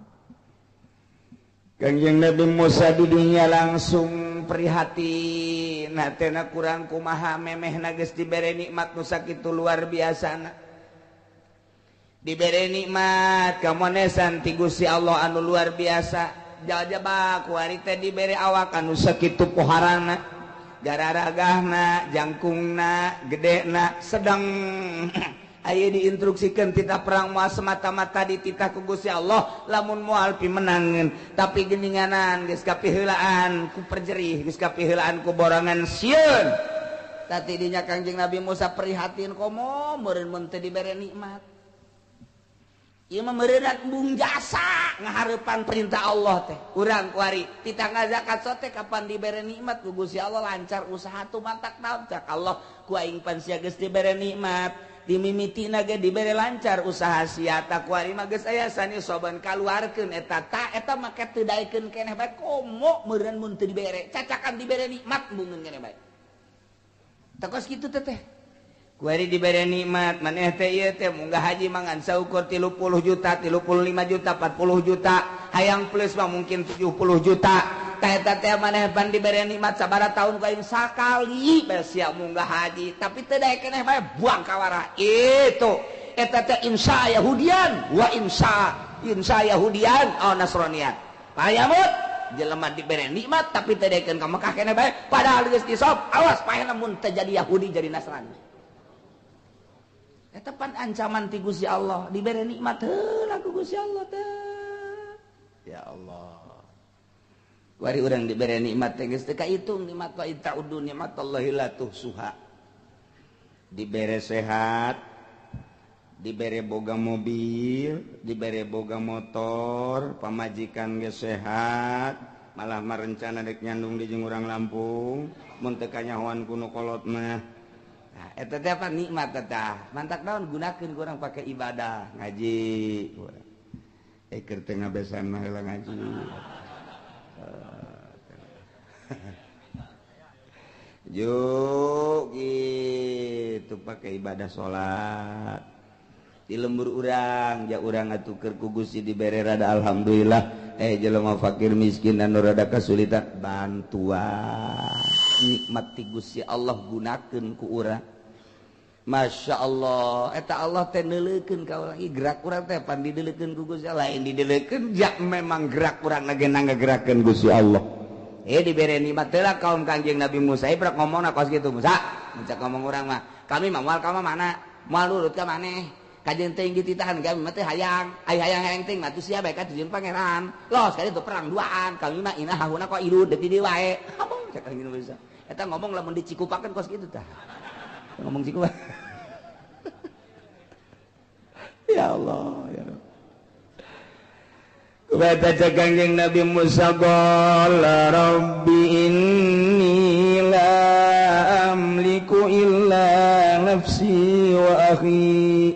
Kangjeng Nabi Musa di dunia langsung prihatin, hatena kurang kumaha memehna geus dibere nikmat nu sakitu luar biasana. Dibere nikmat kamonesan ti Gusti Allah anu luar biasa. Jajaba kuari teh dibere awak anu sakitu poharana, gararagahna, jangkungna, gedena, sedang aya diinstruksikan titah perang moal semata-mata dititah ku Gusti Allah lamun moal pimenangeun, tapi geninganan geus kapiheulaan ku perjerih, geus kapiheulaan ku borongan sieun. Tadi dinya Kangjeng Nabi Musa prihatin komo meureun mun teu dibere nikmat. Ieu mah meureunat bung jasa Ngahareupan perintah Allah teh. Urang kuari titangga zakat sote kapan dibere nikmat ku Gusti Allah lancar usaha tuh matak naon cak Allah ku aing pan sia geus dibere nikmat. Dimimitina ge dibere lancar usaha sia ta kuari mah geus aya sani soban kaluarkeun eta ta eta make teu daekeun keneh bae komo meureun mun teu dibere cacakan dibere nikmat bungeun keneh bae. Tah kos kitu teh teh. Kuari dibere nikmat maneh teh ieu teh munggah haji mangan saukur 30 juta, 35 juta, 40 juta, hayang plus mah mungkin 70 juta. Tah eta teh maneh pan dibere nikmat sabaraha tahun ku aing sakali bae sia munggah haji, tapi teu daek keneh bae buang kawara. Itu eta teh insya Yahudian wa insya insya Yahudian au Nasranian. Payamut jelema dibere nikmat tapi teu daekeun ka Mekah keneh bae padahal geus disop awas paehna mun teu jadi Yahudi jadi Nasrani. Eta pan ancaman ti Gusti Allah dibere nikmat heula ku Gusti Allah teh. Ya Allah. Wari urang dibere nikmat teh geus teu kaitung nikmat wa ta'udu nikmatallahi la tuhsuha. Dibere sehat, dibere boga mobil, dibere boga motor, pamajikan geus sehat, malah marencana dek nyandung di jeung urang Lampung, mun teu kanyahoan ku nu kolot mah. Nah, eta teh apa nikmat eta? Mantak naon gunakeun ku urang pake ibadah, ngaji. Keur teu ngabesan mah heula ngaji. Juk gitu pakai ibadah salat di lembur urang ja urang atuh keur ku Gusti dibere rada alhamdulillah jelema fakir miskin anu rada kasulitan bantuan nikmat ti Gusti Allah gunakeun ku urang. Masya Allah eta Allah teh neuleukeun ka urang gerak urang teh pan dideulekeun ku Gusti Allah lain dideulekeun ja memang gerak urang lagi ngagerakeun Gusti Allah. Dibere nikmat teh lah kaum Kanjeng Nabi Musa prak ngomongna kos kitu Musa mencak ngomong urang mah kami mah moal ka mana moal nurut ka maneh kajeun teuing dititahan kami mah teh hayang ai hayang-hayang teuing mah sia bae ka tujuan pangeran los kali itu perang duaan kami mah inah hahuna kok ilu deui di wae ngomong cak Kanjeng Nabi Musa eta ngomong lamun dicikupakeun kos kitu tah ngomong cikupa. Ya Allah ya Rabb. Kata Kanjeng Nabi Musa qala rabbi inni la amliku illa nafsi wa akhi.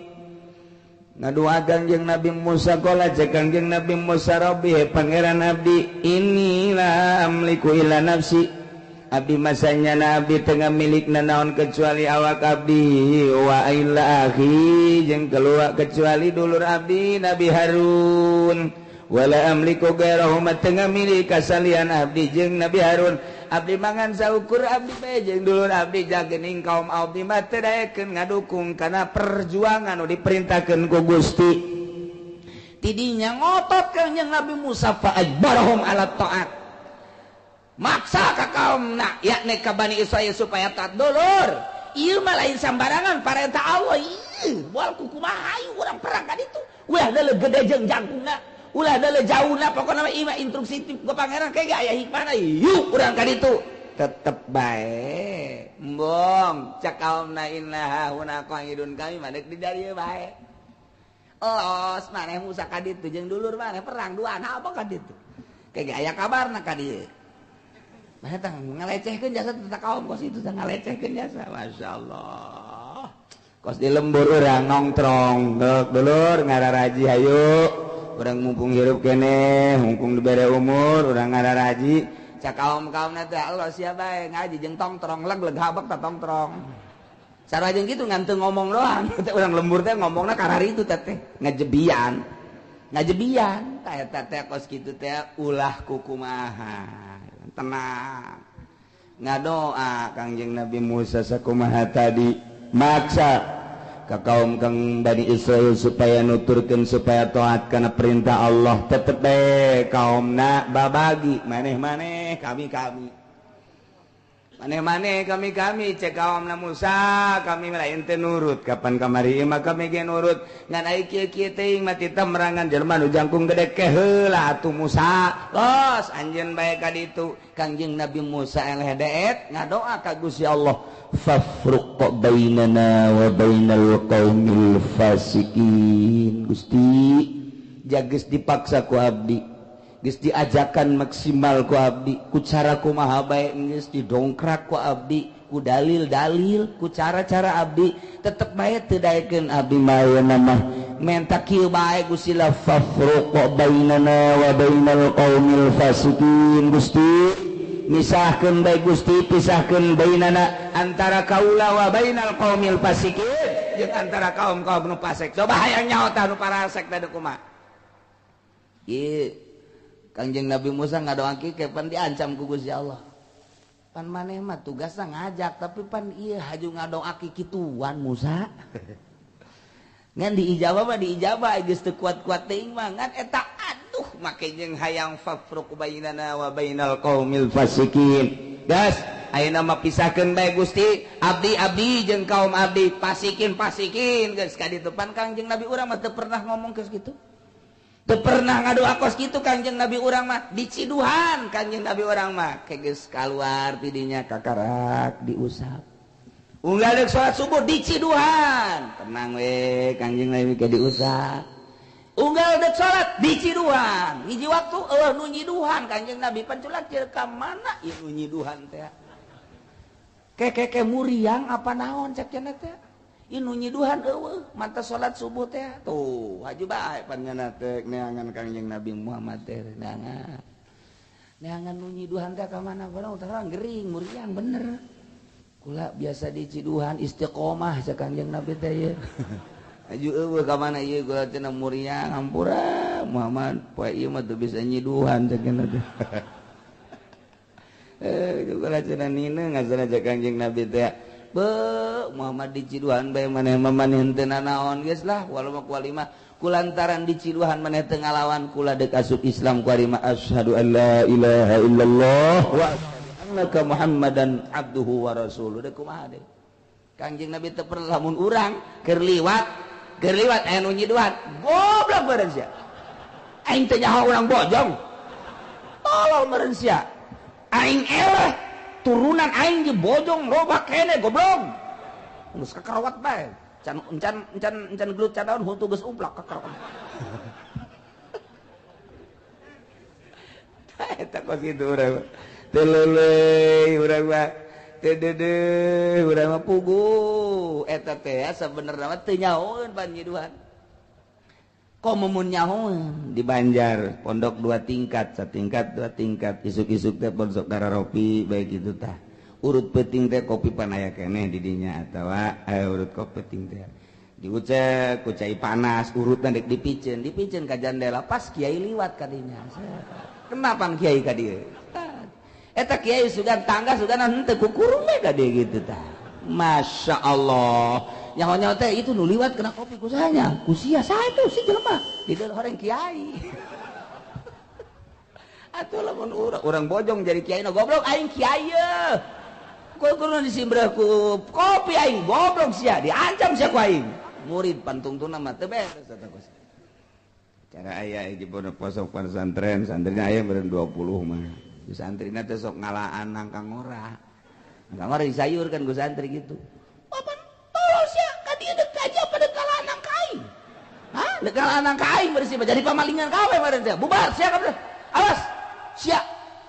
Ngadua Kanjeng Nabi Musa qala Kanjeng Nabi Musa rabbi pangeran abdi inni la amliku illa nafsi. Abdi masanya nabi tengah milik nanaon kecuali awak abdi wa illa akhi jeung keluar kecuali dulur abdi Nabi Harun. Wala amliku gairahu tengah milik kasalian abdi jeung Nabi Harun. Abdi mangan saukur abdi bae jeung dulur abdi jagening kaum abdi mah teu daekeun ngadukung kana perjuangan nu diperintahkeun ku Gusti. Tidinya ngotot kanjeng Nabi Musa fa ajbarahum ala taat. Maksa ka kaumna yakni ka Bani Israil supaya taat dulur. Ieu mah lain sambarangan parentah Allah ieu moal kukumaha hayu urang perang ka ditu. Ulah deuleu gede jeung jangkungna. Ulah deuleu jauhna pokona mah ieu mah instruksi ti pangeran kayak aya hikmahna yuk urang ka ditu tetep bae embong cak kaumna inna huna qaidun kami mah deuk di dieu bae los maneh Musa ka ditu jeung dulur maneh perang duaan apa ka ditu kayak aya kabarna ka dieu maneh tah ngalecehkeun jasa teh kaum kos itu tah ngalecehkeun jasa masyaallah kos di lembur urang nongtrong dulur ngararaji hayu urang mumpung hirup keneh mumpung dibere umur urang ngararaji cak kaum-kaumna teh Allah sia bae ngaji jeung tongtrong leg leg habek ta tongtrong sarua jeung kitu ngan teu ngomong doang teh urang lembur teh ngomongna karari itu teh ngajebian ngajebian tah eta teh kos kitu teh ulah kukumaha tenang ngadoa Kangjeng Nabi Musa sakumaha tadi maksa ka kaum kang Bani Israil supaya nuturkeun supaya taat kana perintah Allah tetep bae kaumna babagi maneh-maneh kami-kami maneh-maneh kami-kami cek kaumna Musa kami lain teu nurut kapan kamari mah kami ge nurut ngan ai kieu-kieu teuing mah titah merangan jelema nu jangkung gede ke heula atuh Musa los anjeun bae ka ditu Kangjeng Nabi Musa eleh deet ngadoa ka Gusti Allah fafruq bainana wa bainal qaumil fasikin. Gusti Jages dipaksa ku abdi, geus diajakan maksimal ku abdi, ku cara kumaha bae geus didongkrak ku abdi, ku dalil-dalil, ku cara-cara abdi, tetep bae teu daekeun abdi mah ayeuna mah. Menta kieu bae Gusti la fafruq bainana wa bainal qaumil fasiqin. Gusti misahkeun bae Gusti, pisahkeun bainana antara kaula wa bainal qaumil fasiqin jeung antara kaum-kaum nu fasik. Coba hayang nyaho tah nu parasek teh kumaha. Ieu Kangjeng Nabi Musa ngadoa kieu pan diancam ku Gusti Allah. Pan maneh mah tugasna ngajak tapi pan ieu haju ngadoa kituan Musa. Ngan diijabah mah diijabah geus teu kuat-kuat teuing mah ngan eta aduh make jeung hayang fafruq bainana wa bainal qaumil fasikin. Gas ayeuna mah pisahkeun bae Gusti, abdi-abdi jeung kaum abdi, pasikin-pasikin geus ka ditu. Pan Kangjeng Nabi urang mah teu pernah ngomong geus kitu. Teu pernah ngadoa kos kitu Kangjeng Nabi urang mah, diciduhan Kangjeng Nabi urang mah ke geus kaluar ti dinya kakarak diusap. Unggal deuk salat subuh diciduhan, tenang we Kangjeng Nabi ke diusap. Unggal deuk salat diciduhan, hiji waktu eueuh nu nyiduhan Kangjeng Nabi panculak jeung ka mana ieu nu nyiduhan teh. Kekeke muriang apa naon cek cenah teh. Ieu nu nyiduhan eueuh manta salat subuh teh. Tuh haju bae pan nya teh neangan Kangjeng Nabi Muhammad teh neangan. Neangan nu nyiduhan teh ka mana barang terang gering muriang bener. Kula biasa diciduhan istiqomah cek Kangjeng Nabi teh ieu. Aju eueuh ka mana ieu kula cenah muriang hampura Muhammad poe ieu mah teu bisa nyiduhan cek cenah teh. Kula cenah nina ngasana cek Kangjeng Nabi teh. Be Muhammad diciduhan bae maneh mah maneh henteu nanaon geus lah walau mah kualima kulantaran diciduhan maneh teu ngalawan kula deuk asup Islam kuarima asyhadu an la ilaha illallah wa annaka Muhammadan abduhu wa rasuluh. Deuk kumaha deui Kangjeng Nabi teu perlu lamun urang keur liwat aya nu nyiduhan goblok beureun sia aing teh nyaho urang bojong tolol meureun sia aing eleh turunan aing di bojong loba kene goblok geus kakarawat bae can encan encan encan gelut cadaun huntu geus umplak kakarawat. Eta kos kitu urang teu leuleuy urang mah teu deudeuh urang mah puguh eta teh sabenerna mah teu nyahoeun pan nyiduhan. Komo mun nyahoeun di Banjar pondok 2 tingkat, satingkat 2 tingkat, isuk-isuk teh pondok kararopi bae kitu tah. Urut peuting teh kopi pan aya keneh di dinya atawa urut kopi peuting teh diucek ku cai panas urutna dek dipiceun, dipiceun ka jandela pas kiai liwat ka dinya. Kenapa kiai ka dieu? Eta kiai sugan tangga sugan henteu kukurung we ka dieu kitu tah. Masya Allah. Nyaho-nyaho teh itu nu liwat kena kopi ku sahanya. Ku sia saha itu si jelema di dalam horeng kiai. Atuh lamun urang bojong jadi kiai na goblok aing kiai ye. Kudu disimbreh ku kopi aing goblok sia diancam sia ku aing. Murid pantungtuna mah teu beres eta kos. Cara aya di pondok posok pesantren, santrina aya meureun 20 mah. Di santrina teh sok ngalaan nangka ngora. Nangka ngora disayurkan ku santri gitu. Papan tolol sia ka dieu deuk aja apa deuk kalaan nangka aing. Hah? Deuk kalaan nangka aing bersih jadi pamalingan kawe meureun teh. Bubar sia kabeh. Awas sia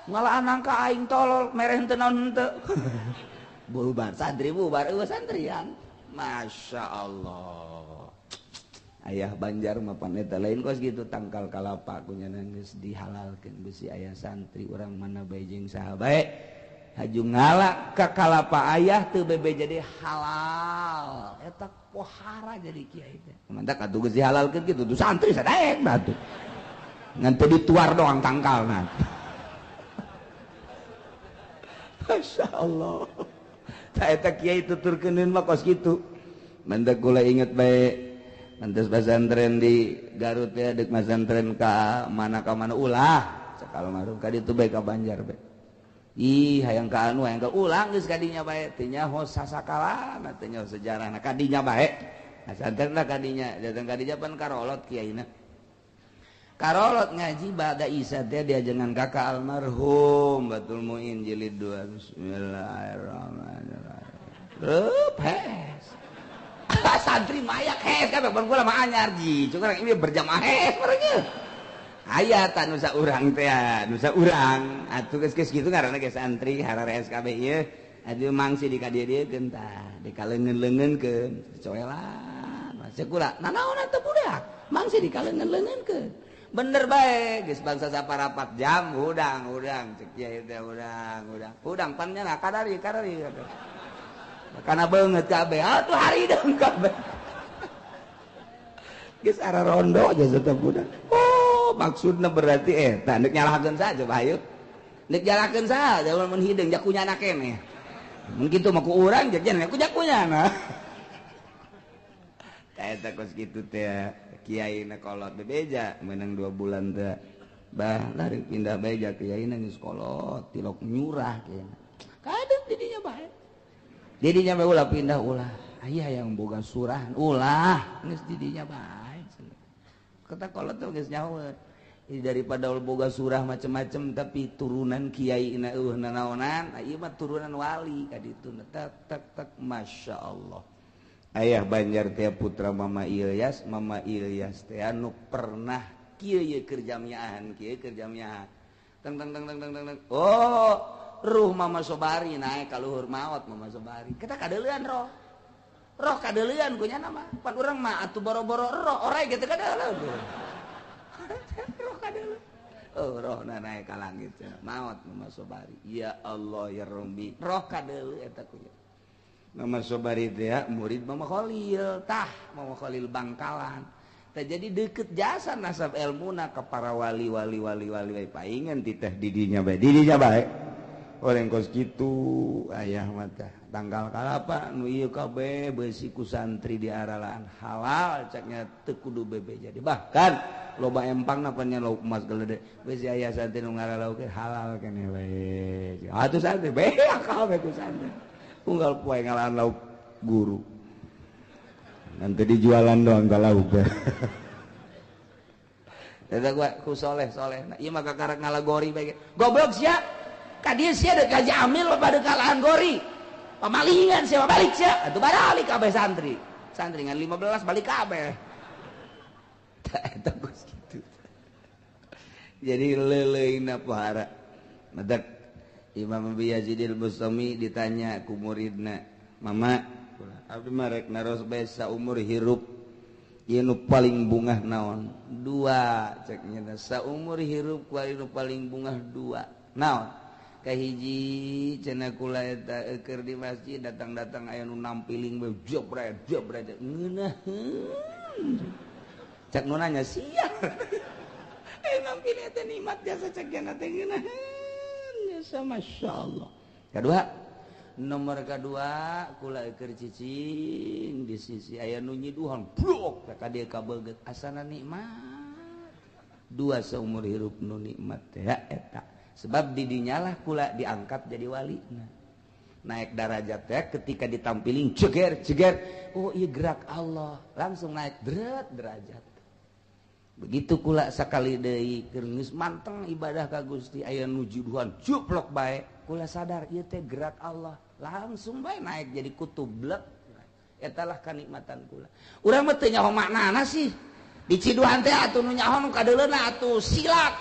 ngalaan nangka aing tolol mereh henteu naon henteu. Bubar santri bubar eueuh santrian. Masya Allah. Ayah Banjar mah pan eta lain kos gitu tangkal kalapa ku nya geus dihalalkeun besi ayah santri urang mana bae jeung saha bae haju ngala ka kalapa ayah teu bebe jadi halal eta pohara jadi kiai teh mantak atuh geus dihalalkeun kitu tuh santri sadaek atuh ngan teu dituar doang tangkalna. Masya Allah. Tah eta kiai tuturkeun mah kos kitu mantak kula inget bae mantas pesantren di Garut ya dek pesantren ka mana ulah cek almarhum ka ditu bae ka Banjar bae. Ih hayang ka anu hayang ka ulang geus ka dinya bae teu nyaho sasakalana teu nyaho sejarahna ka dinya bae. Pesantren lah ka dinya datang ka dinya pan karolot kiaina. Karolot ngaji ba'da isya teh diajengan kakak almarhum Batul Muin jilid 2 bismillahirrahmanirrahim. Reup hes. Santri mayak hes kabeh ban kula mah anyar ji. Curang ini berjamaah hes mereka. Aya ta nusa urang teh, nusa urang. Atuh geus kitu ngaranna ge santri hararees kabeh ieu. Aduh mangsi di ka dieu-dieukeun tah, di kaleungeun-leungeunkeun, coelan. Cek kula, nanaon atuh budak? Mangsi di kaleungeun-leungeunkeun. Bener bae, geus bangsa saparapat jam hudang hudang cek kiai teh hudang hudang. Hudang pan nya kadari kadari. Kana beungeut kabeh, atuh harideng kabeh. Geus ararondo aja tetep budak. Oh, maksudna berarti eta nek nyalahkeun saja bae. Nek nyalahkeun saja mun hideung jakunyana keneh. Mun kitu mah ku urang jajan ku jakunyana. Eta kos kitu teh kiai na kolot bebeja menang 2 bulan teh. Bah lari pindah beja kiai na geus kolot tilok nyurah kiai. Kadep didinya bae. Didinya bae ulah pindah ulah. Aya yang boga surah ulah geus didinya bae. Kata kolot tuh geus nyaho. Daripada boga surah macem-macem tapi turunan kiai na eueuh nanaonan, ieu mah turunan wali ka ditu tek tek tek masyaallah. Ayah Banjar teh putra Mama Ilyas, Mama Ilyas teh anu pernah kieu ye keur jamiahan, kieu keur jamiahan. Teng teng teng teng teng teng. Oh, ruh Mama Sobari naik ka luhur maot Mama Sobari. Kita kadeulean roh. Roh kadeulean ku nya mah. Pan urang mah atuh boro-boro roh, orai gitu kadeuleun. Roh kadeuleun. Oh, roh na naik ka langit cenah. Maot Mama Sobari. Ya Allah ya Rabbi. Roh kadeuleun eta ku nya. Mama Sobari teh murid Mama Khalil, tah Mama Khalil Bangkalan. Tah jadi deket jasa nasab elmuna ke para wali wali wali wali wali paingan titah didinya bae, didinya bae. Oleh kos kitu ayah mah tah tanggal kalapa nu ieu kabeh beusi ku santri di aralaan halal caknya teu kudu bebe jadi. Bahkan loba empangna pan nya lauk emas gelede beusi ayah santri nu ngaralaukeun halal keneh bae. Atuh santri bae akal bae ku santri. Unggal poe ngalahan lauk guru. Nanti dijualan doang ka lauk. Eta gua ku soleh-soleh. Nah, ieu mah kakarek ngalagori bae. Goblok sia. Ka dieu sia deuk ka Jamil pada kalahan gori. Pamalingan sia balik sia. Atuh balik kabeh santri. Santri ngan 15 balik kabeh. Eta geus kitu. Jadi leuleuna pohara. Madak Imam Abi Yazid al-Bustami ditanya ku muridna, "Mama, abdi mah rek naros bae saumur hirup ieu nu paling bungah naon?" Dua cek nya saumur hirup ku nu paling bungah dua. Naon? Kahiji cenah kula eta keur di masjid datang-datang aya nu nampiling bae jebret jebret ngeunaheun. Cek nu nanya sia. Eh nampiling teh nikmat jasa cek nya teh ngeunaheun. Masya Allah. Kedua, nomor kedua kula keur cicing di sisi aya nu nyiduhan blok ka dieu kabeget asana nikmat. Dua seumur hirup nu nikmat teh eta. Sebab didinyalah kula diangkat jadi wali. Naik darajat teh ketika ditampiling ceger ceger, oh iya gerak Allah, langsung naik deret derajat. Begitu kula sakali deui keur geus manteng ibadah ka Gusti aya nu juduhan juplok bae kula sadar ieu teh gerak Allah langsung bae naik jadi kutub blek eta lah kanikmatan kula. Urang mah teu nyaho maknana sih diciduhan teh atuh nu nyaho nu kadeuleuna atuh silat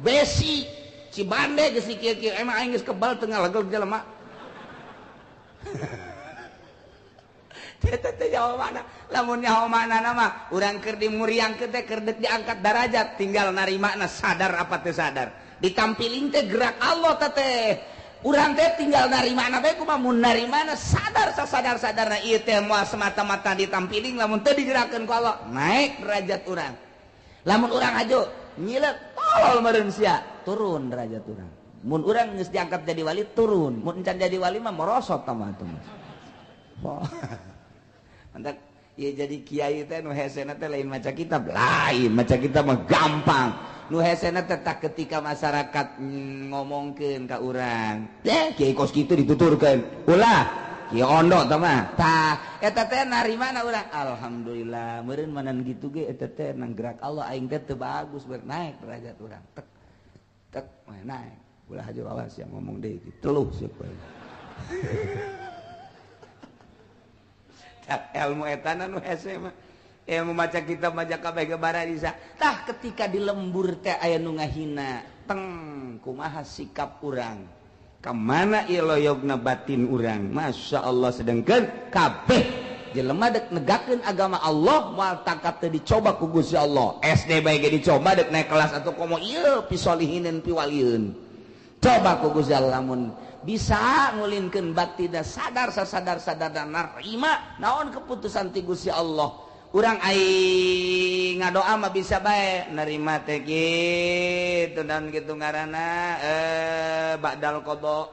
besi Cibande geus kieu-kieu emang aing geus kebal teu ngalegel jelema. Teh nyaho mana lamun nyaho maknana mah urang keur dimuriangkeun teh keur deuk diangkat darajat tinggal narimana sadar apa teu sadar ditampiling teh gerak Allah teh urang teh tinggal narimana bae kumaha mun narimana sadar sasadar-sadarna ieu teh moal semata-mata ditampiling lamun teu digerakkeun ku Allah naik derajat urang lamun urang hajo nyileuk tolol meureun sia turun derajat urang mun urang geus diangkat jadi wali turun mun encan jadi wali mah merosot tah mah atuh. Mantap, ya jadi kiai teh nu hesena teh lain maca kitab, lain maca kitab mah gampang. Nu hesena teh tak ketika masyarakat ngomongkeun ka urang, teh kiai kos kitu dituturkeun. Ulah, kiai ondo tah mah. Tah, eta teh narimana urang? Alhamdulillah, meureun manan kitu ge eta teh nang gerak Allah aing teh teu bagus ber naik derajat urang. Tek tek naik. Ulah aja awas yang ngomong deui teluh siapa. Ilmu etana nu hese mah. Ilmu maca kitab maca kabeh ge bararisa. Tah ketika di lembur teh aya nu ngahina, teng kumaha sikap urang? Kamana ieu loyogna batin urang? Masya Allah, sedengkeun kabeh jelema dek negakeun agama Allah moal tangkap teu dicoba ku Gusti Allah. SD bae ge dicoba dek naik kelas atau komo ieu pisolihineun piwalieun. Coba ku Gusti Allah lamun bisa ngulinkeun batin sadar sasadar-sadar dan narima naon keputusan ti Gusti Allah. Urang ai ngadoa mah bisa bae nerima teh kitu dan kitu ngaranna ba'dal qada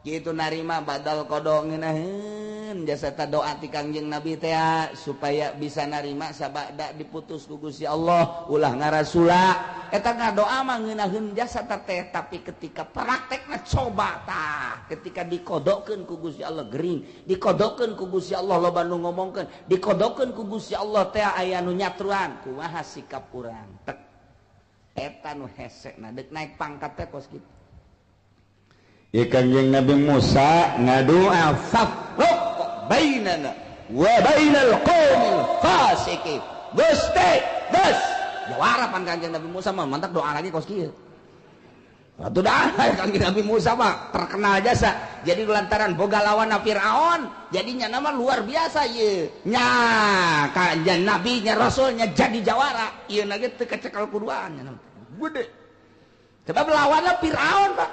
kitu narima ba'dal qada ngeunaheun jasa ta doa ti Kangjeng Nabi teh supaya bisa narima sabada diputus ku Gusti Allah ulah ngarasula eta ngadoa mah ngeunaheun jasa teh tapi ketika praktekna coba tah ketika dikodokeun ku Gusti Allah gering dikodokeun ku Gusti Allah loba nu ngomongkeun dikodokeun ku Gusti Allah teh aya nu nyatruan kumaha sikap urang tek eta nu hese na deuk naik pangkat teh kos kitu. Ieu Kangjeng Nabi Musa ngadoa fafruq bainana wa bainal qaumil fasiqin. Gusti geus jawara pan Kangjeng Nabi Musa mah mantak doa lagi kos kieu. Atuh dah Kangjeng Nabi Musa mah terkenal jasa. Jadi lantaran boga lawan Firaun, jadinya nama luar biasa ieu. Nya kanjeng Nabi nya rasulnya jadi jawara. Ieu na ge teu kecekel kuduaan nya. Gede. Sebab lawanna Firaun, Pak.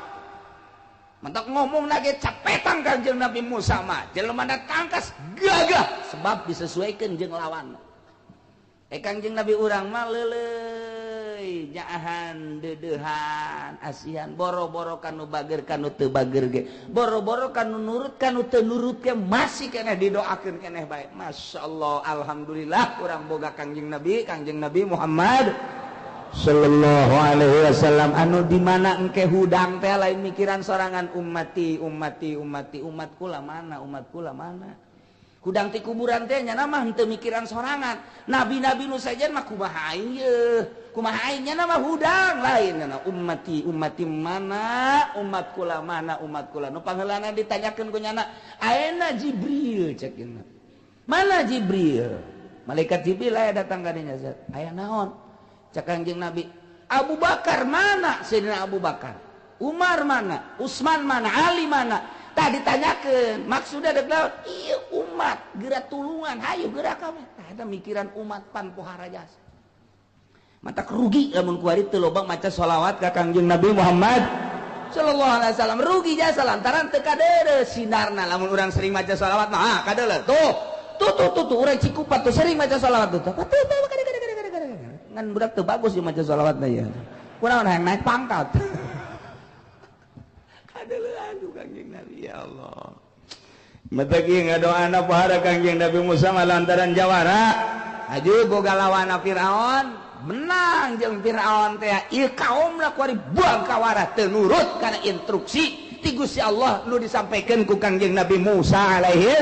Mantak ngomong lagi capetan Kangjeng Nabi Musa mah. Jelema tangkas gagah sebab disesuaikan jeung lawan. Kangjeng Nabi urang mah leuleuy nyaahan deudeuhan asihan boro-boro kanu bager kanu teu bager ge boro-boro kanu nurut kanu teu nurut ge masih keneh didoakeun keneh bae. Masya Allah, alhamdulillah urang boga Kangjeng Nabi Muhammad sallallahu alaihi wasallam anu di mana engke hudang teh lain mikiran sorangan ummati ummati ummati umat kula mana umat kula mana. Hudang ti kuburan teh nya mah henteu mikiran sorangan. Nabi-nabi nu sajen mah kumaha aing yeuh, kumaha aing nya mah hudang lain nya ummati ummati mana umat kula mana umat kula. Nu pangheulana ditanyakeun ku nyana, ayeuna Jibril cek nya. Mana Jibril? Malaikat Jibril aya datang ka dinya. Aya naon? Cek Kangjeng Nabi, Abu Bakar mana? Sayyidina Abu Bakar. Umar mana? Utsman mana? Ali mana? Tah ditanyakeun, maksudna dek naon? Ieu umat geura tulungan, hayu geura kami. Tah eta mikiran umat pan pohara jasa. Mata rugi lamun kuari teu loba maca sholawat ka Kangjeng Nabi Muhammad sallallahu alaihi wasallam. Rugi jasa lantaran teu kadeuleu sinarna lamun urang sering maca sholawat mah ah kadeuleu. Tuh, tuh tuh tuh, tuh urang Cikupa tuh sering maca sholawat tuh. Tuh tuh ngan budak teu bagus ieu maca sholawatna ya. Kunaon hayang naik pangkat. Kadeuleuan ku Kangjeng Nabi ya Allah. Matagi ngadoana pohara Kangjeng Nabi Musa lantaran jawara. Aju boga lawan Firaun, menang jeung Firaun teh. Ieu kaumna kuari buang kawara teu nurut kana instruksi ti Gusti Allah nu disampaikan ku Kangjeng Nabi Musa alaihi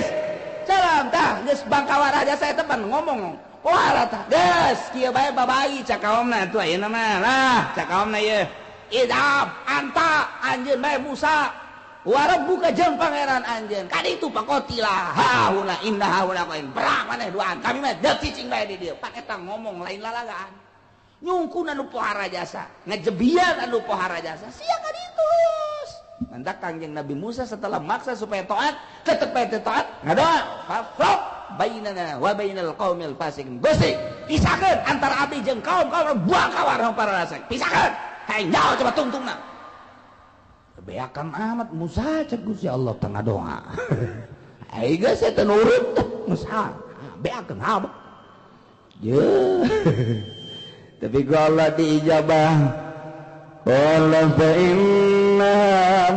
salam. Tah geus bangkawara jasa eta pan ngomong. Pohara tah geus kieu bae babai cak kaumna atuh ayeuna mah lah cak kaumna ieu. Idhab anta anjeun bae Musa wa rabbuka jeung pangeran anjeun kaditu pakotilah hauna inna hauna qain perang maneh duaan kami mah deuk cicing bae di dieu pan eta ngomong lain lalagaan nyungkuna nu pohara jasa ngajebian anu pohara jasa sia kaditu mantak Kangjeng Nabi Musa setelah maksa supaya taat tetep bae teu taat ngadoa fafraq bainana wa bainal qaumil fasiqin Gusti pisahkeun antara abdi jeung kaum-kaum buang kawar para rasek pisahkeun. Hai nyawa coba tungtungna. Beakan amat Musa cek Gusti Allah tengah doa. Ai geus teu nurut Musa. Beakan amat. Ye. Tapi ku Allah diijabah. Qala fa inna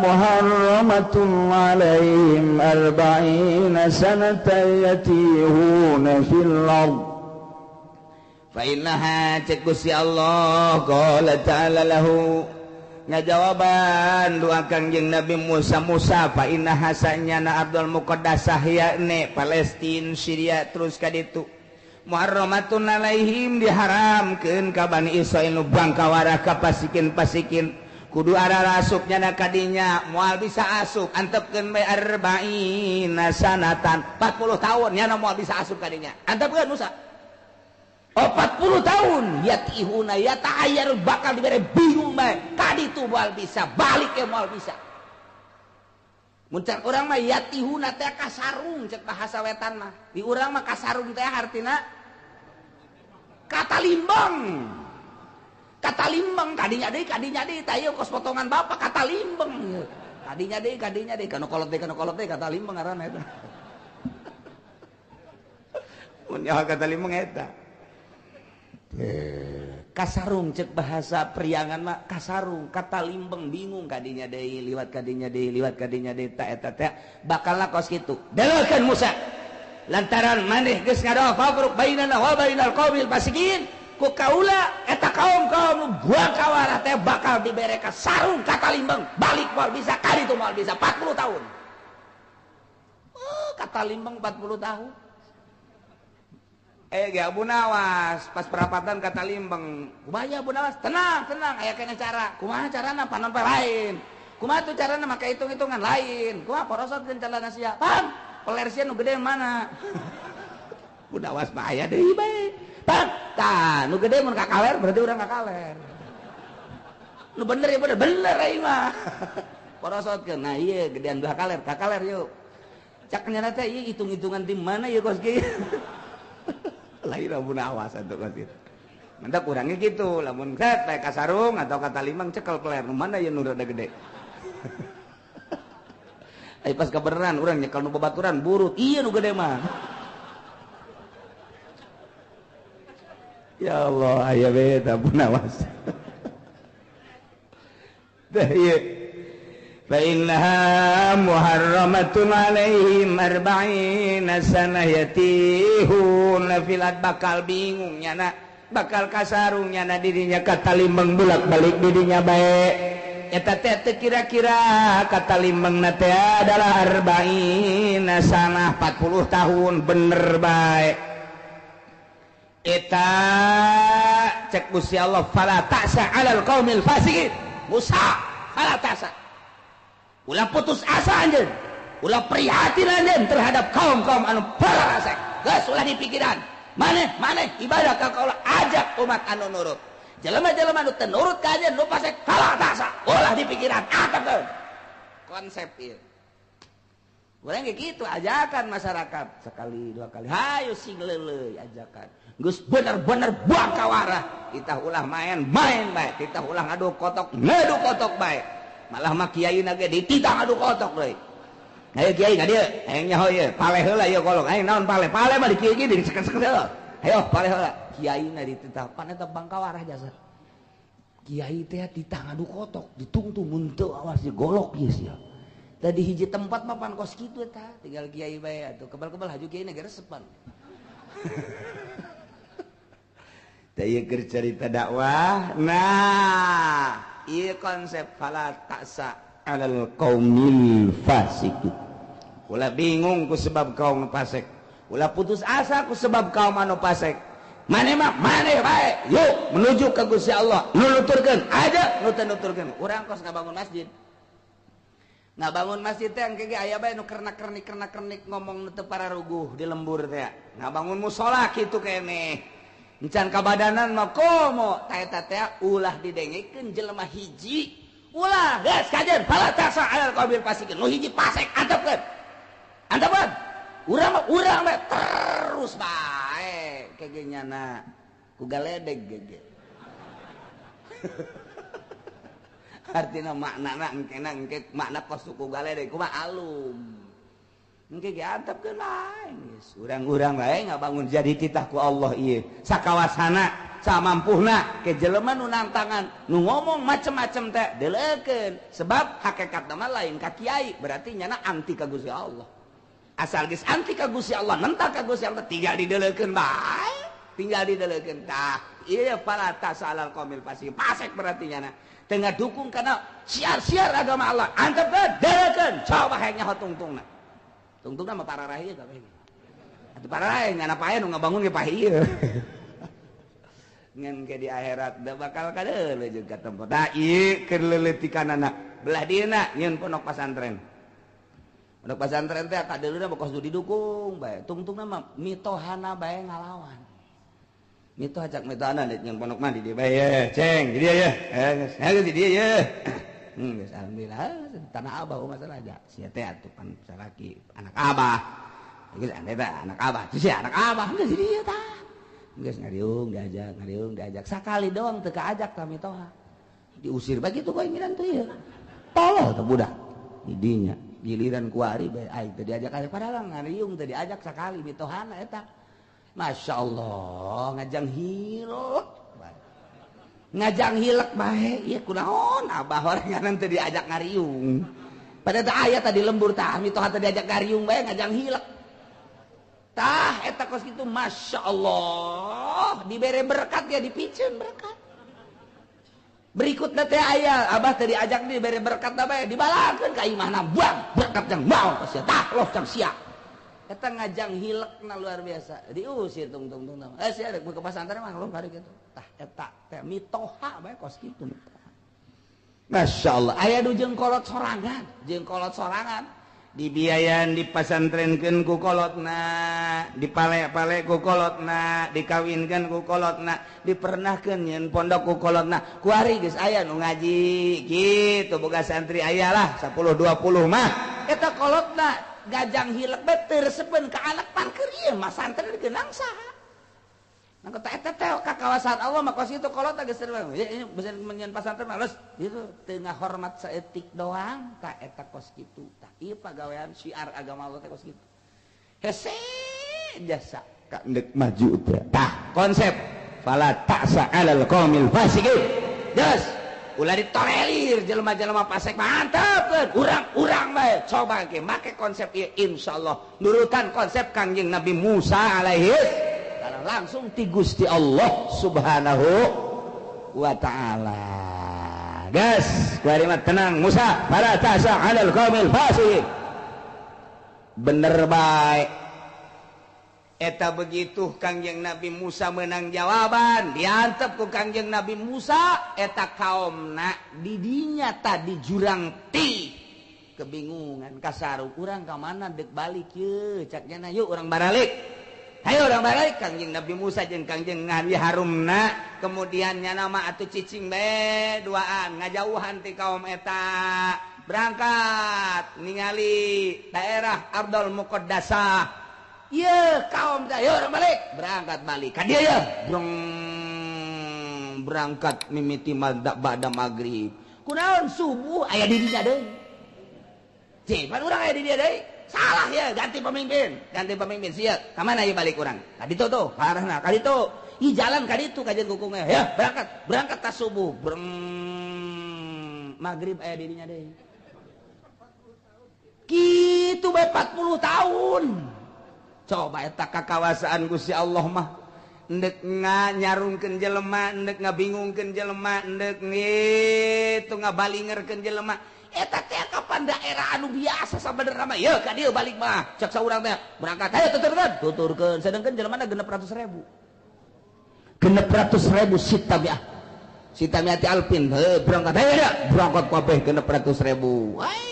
muharramatun alaihim arba'ina sanatan yatihuna fil ardh. Fa innaha cek Gusti Allah qala ta'ala lahu ngajawaban doa Kangjeng Nabi Musa Musa fa innaha sanyana Abdul Muqaddasah yakni Palestina Syria terus ka ditu muharramatun alaihim diharamkeun ka Bani Israil nu bangkawara ka pasikin-pasikin Kudu arah asupnya na kadinya moal bisa asup antepkeun bae arba'ina sanatan 40 tahun nyana moal bisa asup kadinya antepkeun Musa. Oh 40 tahun yatihuna yata'ayyar bakal dibere bingung bae kaditu moal bisa balik ke moal bisa. Mun cek urang mah yatihuna teh kasarung cek bahasa wetan mah. Di urang mah kasarung teh artina kata limbang. Kata limbang kadinya deui tah ieu kos potongan bapak kata limbang. Kadinya deui kana kolot deui kata limbang ngaranna eta. Mun nyawa kata limbang eta. Kasarung cek bahasa priangan mah kasarung kata limbang bingung kadinya deui liwat kadinya deui ta eta teh bakalna kos kitu. Deleukeun Musa. Lantaran maneh geus ngadoa fafruq bainana wa bainal qaumil fasiqin. Ku kaula eta kaum-kaum nu buang kawarah teh bakal dibere ka sarung kata limbang balik moal bisa kaditu moal bisa 40 tahun. Oh, kata limbang 40 tahun. Ge Abu Nawas pas perapatan kata limbang. Kumaha Abu Nawas? Tenang, tenang aya kena cara. Kumaha carana panon pe lain. Kumaha tuh carana make hitung-hitungan lain. Kumaha porosotkeun calana sia. Paham? Peler sia nu gede mana? Abu Nawas mah aya deui bae. Tah, nu gede mun ka kaler berarti urang ka kaler. Nu bener ya bener, bener aing mah. Porosotkeun. Nah ieu gedean belah kaler, ka kaler yuk. Cak nyana teh ieu hitung-hitungan di mana ieu kos kieu. Lain Abu Nawas atuh kos kieu. Mantap urangnya gitu, lamun set bae ka sarung atau kata limang cekel peler, nu mana ieu nu rada gede. Ai pas kabeneran urang nyekel nu babaturan burut, ieu nu gede mah. Ya Allah, aya we ta Abu Nawas. Tah ieu. Fa innaha muharramatun alaihim arba'ina sanah yatihuna fil ard bakal bingung nyana, bakal kasarung nyana dirinya kata limbang bolak-balik dirinya bae. Eta teh kira-kira kata limbang na teh adalah arba'ina sanah 40 tahun bener bae. Eta cek Gusti Allah fala ta'sa 'alal qaumil fasiqin. Musa fala ta'sa. Ulah putus asa anjeun. Ulah prihatin anjeun terhadap kaum-kaum anu fasik. Geus ulah dipikiran. Maneh ibadah ka kaula ajak umat anu nurut. Jelema-jelema anu teu nurut ka anjeun nu fasik fala ta'sa. Ulah dipikiran atepkeun. Konsep ieu. Urang ge kitu ajakan masyarakat sekali dua kali. Hayu sing leuleuy ajakan. Geus bener-bener buang kawarah. Kita ulah main-main bae, kita ulah ngadu kotok, ngadu kotok bae. Malah mah kiai na ge dititah ngadu kotok deui. Hayu kiai ka dieu, hayang nyaho ieu, paleh heula ieu kolong. Aing naon paleh? Paleh mah di kieu ge diseket-seket heula. Hayo paleh heula. Kiai na dititah pan eta bangkawarah jasa. Kiai teh dititah ngadu kotok, ditungtung mun teu awas golok ieu sia. Tadi hiji tempat mah pan kos kitu eta, tinggal kiai bae atuh kebal-kebal haju kiai na ge resepan. Tah ieu keur carita dakwah. Nah, ieu konsep fala ta'sa 'alal qaumil fasiqin. Ulah bingung ku sebab kaum fasik. Ulah putus asa ku sebab kaum anu fasik. Maneh mah maneh bae, yuk menuju ka Gusti Allah. Nu nuturkeun aja, nu teu nuturkeun. Urang kos ngabangun masjid. Ngabangun masjid teh engke ge aya bae nu kernak-kernik ngomong nu teu pararuguh di lembur teh. Ngabangun musala kitu keneh. Encan kabadanan mah komo ta eta teh ulah didengekeun jelema hiji. Ulah geus kajeun fala ta'sa 'alal qaumil fasiqin. Nu hiji fasik antepkeun. Antepkeun. Urang mah urang bae terus bae kege nyana ku galedeg gege. Artinya makna engkena engke makna kos suku galedeg kumaha alum. Engke ge antepkeun lain geus urang-urang bae ngabangun jadi titah ku Allah ieu sakawasana samampuhna ke jelema nu nangtangan nu ngomong macem-macem teh deleukeun sebab hakikatna mah lain ka kiai berarti nyana anti ka Gusti Allah. Asal geus anti ka Gusti Allah nentang ka Gusti Allah tinggal dideleukeun bae tinggal dideleukeun tah ieu fala ta'sa alal qaumil fasiqin fasik berarti nyana teu ngadukung kana siar-siar agama Allah antepkeun deleukeun coba hayang nyaho tungtungna. Tungtungna mah pararah ieu kabeh. Atuh pararah ngana pae nu ngabangun ge pae ieu. Ngan ke di akhirat da bakal kadeuleu jeung katempo. Tah ieu keur leuletikanana. Belah dieuna nyieun pondok pasantren. Pondok pasantren teh kadeuleuna bokos didukung bae. Tungtungna mah mitohana bae ngalawan. Mitoh ajak mitohana deuk nyieun pondok mah di dieu bae ye, ceng di dieu ye. Eh geus di dieu ye. Geus alhamdulillah tanah abah masalah aja. Sia teh atuh pan salaki anak abah. Geus ane teh anak abah. Sia anak abah geus di dieu tah. Geus ngariung diajak sakali doang teu kaajak tah mitoha. Diusir bae kitu bae ngiran teh ieu. Tolol teh budak. Didinya giliran kuari bae aing teu diajak padahal ngariung teu diajak sakali mitohana eta. Masya Allah ngajang hilek. Ngajang hilek bae ieu kunaon abah orangan teu diajak ngariung. Padahal teh aya tadi lembur tah mitoha teu diajak ngariung bae ngajang hilek. Tah eta kos kitu Masya Allah dibere berkat ya dipiceun berkat. Berikutna teh aya abah teu diajak dibere berkat bae dibalakeun ka imahna buang berkat yang mau sia tah loh cang sia. Eta ngajang hilekna luar biasa diusir tung-tung tung. Eh sia rek ke pasantren mah lu kari kitu. Tah eta teh mitoha bae kos kitu mitoha. Masya Allah aya du jeung kolot sorangan dibiayaan dipasantrenkeun ku kolotna, dipale-pale ku kolotna, dikawinkeun ku kolotna, dipernahkeun nyeun pondok ku kolotna. Kuari geus aya nu ngaji kitu boga santri aya lah 10 20 mah. Eta kolotna gajang hilek bae teu resepeun ka anak pangker ieu mah santri digeunang saha. Nang eta teh ka kawasan Allah mah kos kitu kolotna geus ieu nyeun pasantren mah leus itu teu ngahormat saeutik doang tah eta kos kitu. Tah ieu pagawean syiar agama Allah teh kos kitu. Hese jasa ka ndek maju teh. Tah konsep fala ta'sa 'alal qaumil fasiqin. Geus ulah ditolerir jelema-jelema fasik mantep urang-urang bae coba ge make konsep ieu insyaallah nurutan konsep Kangjeng Nabi Musa alaihi salam langsung ti Gusti Allah Subhanahu wa taala. Gas, kuari mah tenang Musa, fala ta'sa 'alal qaumil fasiqin. Bener bae. Eta begitu Kangjeng Nabi Musa menang jawaban, diantep ku Kangjeng Nabi Musa eta kaomna didinya tadi jurang ti. Kebingungan kasaru urang ka mana deuk balik ye cak nya yuk urang baralik. Hayo urang balik Kangjeng Nabi Musa jeung Kangjeng Nabi Harumna kemudian nya nama atuh cicing bae duaan ngajauhan ti kaum eta berangkat ningali daerah Ardul Muqaddasah. Ye kaum teh ayo urang balik berangkat balik ka dieu ye brong berangkat mimiti ba'da magrib kunaon subuh aya di dinya deui cih pan urang aya di dieu deui salah ya ganti pemimpin sia ka mana ieu balik urang ka ditu tuh ka arahna ka ditu ih jalan ka ditu kajian kukungnya ya berangkat berangkat tas subuh breng magrib aya di dinya deui kitu bae 40 tahun. Coba eta kakawasaan Gusti Allah mah ndek nyarungkeun jelema, ndek ngabingungkeun jelema, ndek ngitu ngabalingerkeun jelema. Eta teh kapan daerah anu biasa sabenerna mah ye ka dieu balik mah cek saurang teh berangkat hayo tuturkeun tuturkeun sedengkeun jelemana 600.000 600.000 sitamiah sitamiati alpin heuh berangkat hayo berangkat kabeh 600.000. Ai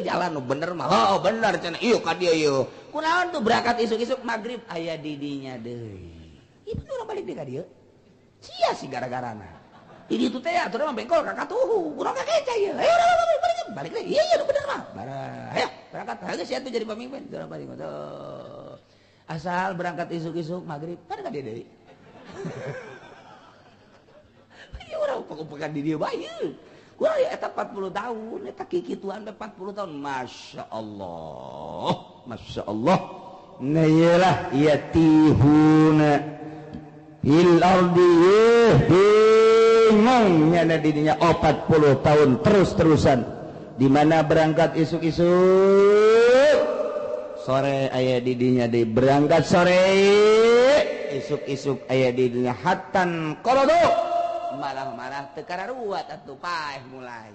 jalan nu bener mah oh bener cenah ieu ka dieu ieu kunaon tuh berangkat isuk-isuk magrib aya di dinya deui ieu urang balik deui ka dieu sia sih gara-garana di ditu teh atuh mah bengkol ka katuhu urang ka keca ieu ayo urang balik balik deui ieu ieu nu bener mah barang ayo berangkat geus sia tuh jadi pemimpin urang balik tuh asal berangkat isuk-isuk magrib pada ka dieu deui ieu urang pek-pekan di dieu bae. Kurang ya eta 40 tahun, eta kikituan 40 tahun. Masya Allah, Masya Allah. Nah iyalah yatihuna fil ardi bingung nyana dirinya 40 tahun terus-terusan. Di mana berangkat isuk-isuk, sore aya didinya di berangkat sore, isuk-isuk aya didinya hatan qorodo. Marah-marah teu kararuat atuh paeh mulai.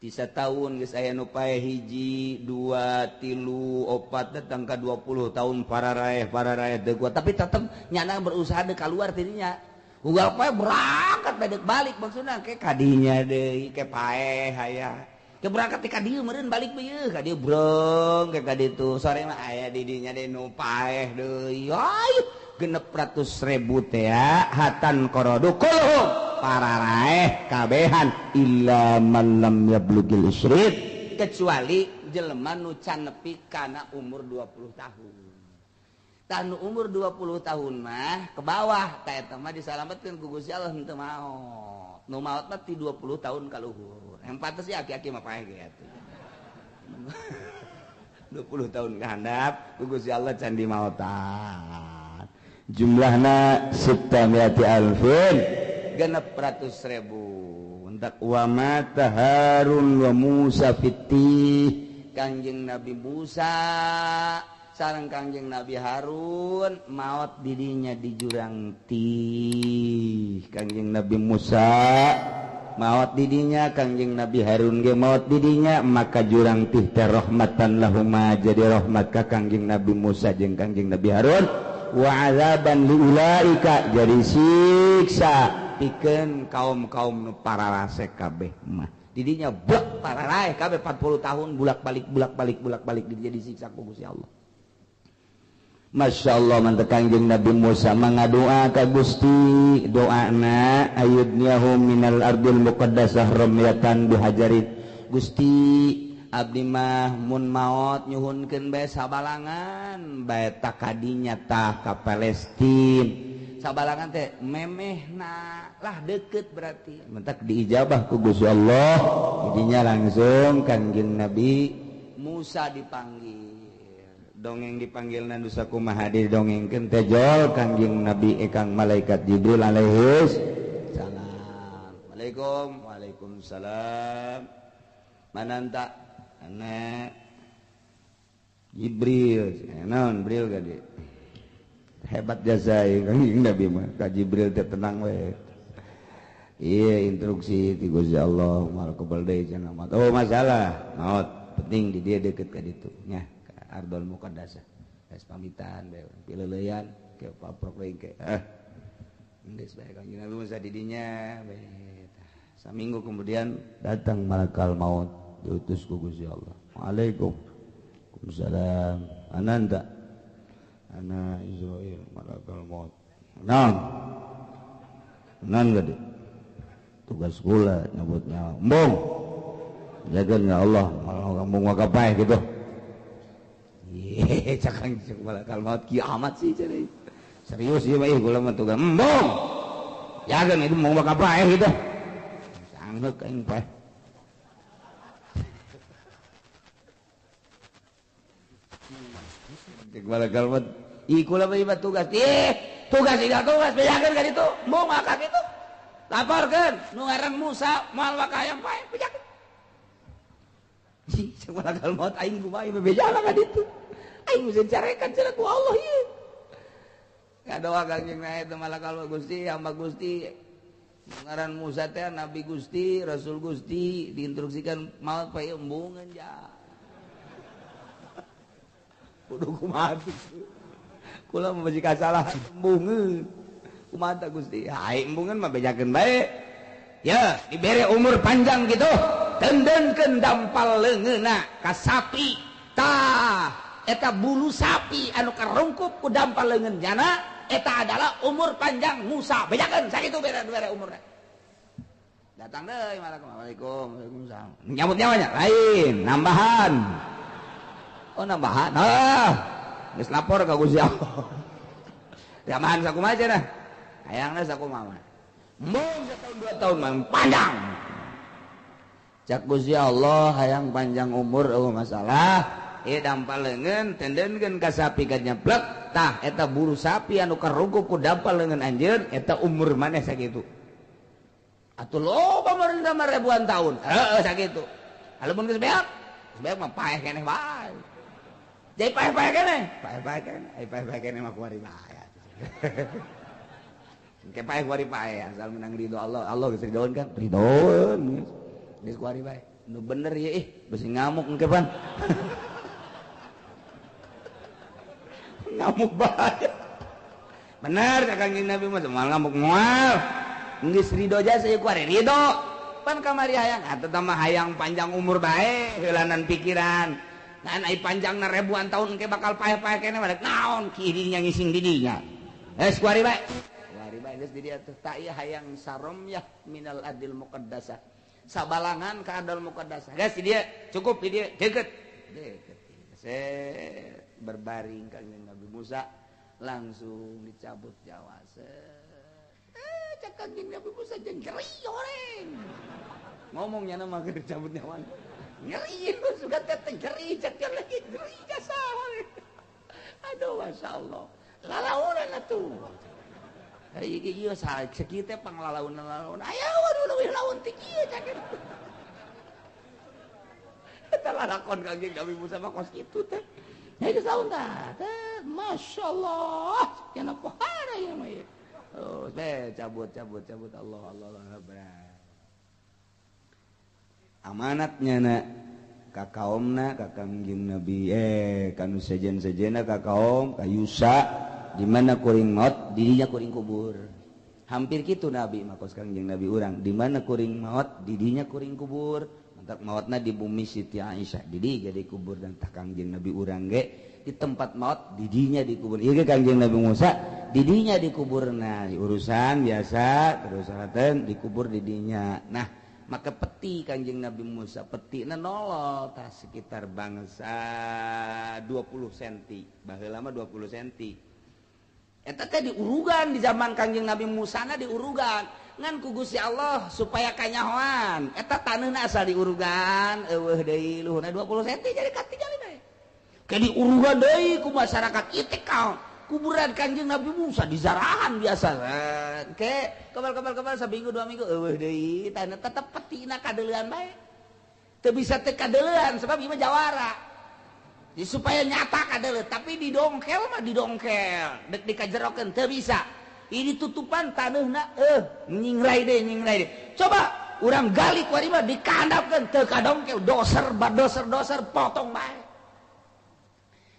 Tisa tahun geus aya nu paeh hiji, 2, 3, 4 datang ka 20 tahun pararaeh teu kuat, tapi tetep nyana berusaha deuk kaluar tidinya. Ugal paeh berangkat bae balik maksudna ke kadinya deui ke paeh aya. Ke berangkat ka dieu meureun balik ieu ka dieu brong ke ka ditu sore mah aya di dinya deui nu paeh deui. Ayo 600.000 teh hatan korodu kulhum pararaeh kabehan illa man lam yablugil isrid kecuali jelema nu can nepi kana umur 20 tahun. Tah nu umur 20 tahun mah ke bawah tah eta mah disalametkeun ku Gusti Allah henteu maot. Nu maot mah ti 20 tahun ka luhur. Yang pantes sih aki-aki mah paeh ge atuh. 20 tahun ka handap ku Gusti Allah can dimaotan. Jumlahna sittamiati alfin 600.000. Entak wa mata Harun wa Musa fiti Kangjeng Nabi Musa sareng Kangjeng Nabi Harun maot didinya di jurang tih. Kangjeng Nabi Musa maot didinya, Kangjeng Nabi Harun ge maot didinya, maka jurang tih teh rahmatan lahuma jadi rahmat ka Kangjeng Nabi Musa jeung Kangjeng Nabi Harun. Wa azaban liulaika jadi siksa pikeun kaum-kaum nu pararase kabeh mah didinya bek pararaeh kabeh 40 tahun bulak-balik bulak-balik bulak-balik didinya disiksa ku Gusti Allah. Masya Allah mantep Kangjeng Nabi Musa mangadoa ka Gusti doana ayudniyahum minal ardil muqaddasah ramyatan bihajarin. Gusti abdi mah mun maot nyuhunkeun bae sabalangan bae takadinya tah ka Palestin. Sabalangan teh memehna lah deket berarti mentak diijabah ku Gusti Allah. Jadinya langsung Kangjeng Nabi Musa dipanggil. Dongeng dipanggil nandu sakumaha didongengkeun teh jol Kangjeng Nabi ekang malaikat Jibril alaihis salam. Waalaikum waalaikumsalam. Mananta anak Jibril naon Jibril gade hebat jasa Kangjeng Nabi mah ka Jibril teh tenang we. Iya instruksi ti Gusti Allah mal kebal deui cenah maot. Oh masalah maot penting di dia deket ka ditu nya ka Ardol Muqaddasah. Geus pamitan bae pileuleyan ke paprok deui ke. Geus bae Kangjeng Nabi Musa di dinya bae. Saminggu kemudian datang malakal maut diutus ku Gusti Allah. Waalaikum salam. Ananda ana Israil malakal maut. Naon? Naon gede? Tugas kula nyebut nyawa. Embung. Jaga ya Allah, malah kampung wakapae gitu. Ye, cakang malakal maut kiamat sih jadi. Serius ieu mah kula mah tugas. Embung. Jaga itu mau wakapae gitu. Sanggeuk aing paeh. Cek malakal maut. Ih kula mah tugas. Ih, tugas tidak tugas bejakeun ka ditu. Embung maka kitu. Laporkeun nu ngaran Musa moal wakayang paeh bejakeun. Ih, cek malakal maut aing kumaha bebejana ka ditu. Aing geus carekan cenah ku Allah ieu. Ngadoa Kangjeng Nabi teh malakal maut Gusti, hamba Gusti. Ngaran Musa teh Nabi Gusti, Rasul Gusti diinstruksikan maot paeh embungeun ja. Kudu kumaha kula mah bisi kasalah embungeun. Kumaha tah Gusti? Hae embungeun mah bejakeun bae. Ya, dibere umur panjang gitu. Tendenkeun dampal leungeunna ka sapi. Tah, eta bulu sapi anu karungkup ku dampal leungeun jana eta adalah umur panjang Musa. Bejakeun sakitu bere umurna. Datang deui Waalaikumsalam. Waalaikumsalam. Nyambut nyawanya lain, nambahan. Oh nambahan. Ah, geus lapor ka Gusti Allah. Tambahan sakumaha cenah? Hayangna sakumaha. Embung setahun 2 tahun mah panjang. Cak Gusti Allah hayang panjang umur eueuh masalah. Ieu dampal leungeun tendenkeun ka sapi ka nyeplek. Tah eta bulu sapi anu karungkup ku dampal leungeun anjeun eta umur maneh sakitu. Atuh loba meureun mah ribuan tahun. Heeh sakitu. Lamun geus beak, geus beak mah paeh keneh bae. Jadi paeh-paeh keneh, paeh-paeh keneh, ai paeh-paeh keneh mah kuari bae. Engke paeh kuari paeh asal menang ridho Allah. Allah geus ridhoeun kan? Ridhoeun. Geus kuari bae. Nu bener ya ih, besi ngamuk engke pan. Ngamuk bae. Bener ka Kangjeng Nabi Musa moal ngamuk moal. Geus ridho jasa ieu ku ari ridho. Pan kamari hayang atuh mah hayang panjang umur bae heulanan pikiran. Ngan ai panjangna ribuan tahun engke bakal paeh-paeh keneh mah naon kidinya ngising di dinya. Geus ku ari bae. Ku ari bae geus di dieu tuh tak ieu hayang saromyah minal adil muqaddasah. Sabalangan ka adil muqaddasah. Geus di dieu cukup di dieu deukeut. Deukeut. Set berbaring Kangjeng Nabi Musa langsung dicabut nyawa. Cak Kangjeng Nabi Musa jeung nyeri horeng. Ngomongnya mah keur dicabut nyawa. Nyeri sudah teh nyeri cak lagi nyeri jasa. Aduh masyaallah. Lalaunan atuh. Ari ieu sakieu teh panglalaunan-lalaunan. Aya waduh leuwih laun ti kieu cak. Eta lalakon Kangjeng Nabi Musa mah kos kitu teh. Ya geus laun tah. Masyaallah, cenah pohara ieu mah ieu. Oh, teh cabut cabut cabut Allah Allah Allah berat. Amanatnya na ka kaomna ka Kangjeng Nabi kanu sejen-sejena ka kaom ka Yusa di mana kuring maot dirinya kuring kubur. Hampir kitu Nabi mah kos Kangjeng Nabi urang di mana kuring maot didinya kuring kubur. Mantak maotna di bumi Siti Aisyah didi jadi kubur dan tah Kangjeng Nabi urang ge di tempat maot didinya dikubur. Ieu ge Kangjeng Nabi Musa didinya dikuburna urusan biasa terus salaten dikubur didinya. Nah maka peti Kangjeng Nabi Musa petina nolol tah sekitar bangsa 20 cm baheula mah 20 cm eta teh diurugan di zaman Kangjeng Nabi Musa na diurugan ngan ku Gusti Allah supaya kanyahoan eta taneuhna asal diurugan eueuh deui luhurna 20 cm jadi katingali bae ke diurugan deui ku masyarakat itikal kuburan Kangjeng Nabi Musa di zarahan biasa ke kebal-kebal-kebal seminggu dua minggu eueuh deui tanah tetep petina kadeulean bae teu bisa teu kadeulean sebab ieu mah jawara. Jadi supaya nyata kadeuleu tapi didongkel mah didongkel dek dikajerokeun teu bisa. Ini tutupan taneuhna nyingrai deui nyingrai deui. Coba urang gali ku ari mah dikandapkeun teu kadongkel doser badoser-doser potong bae.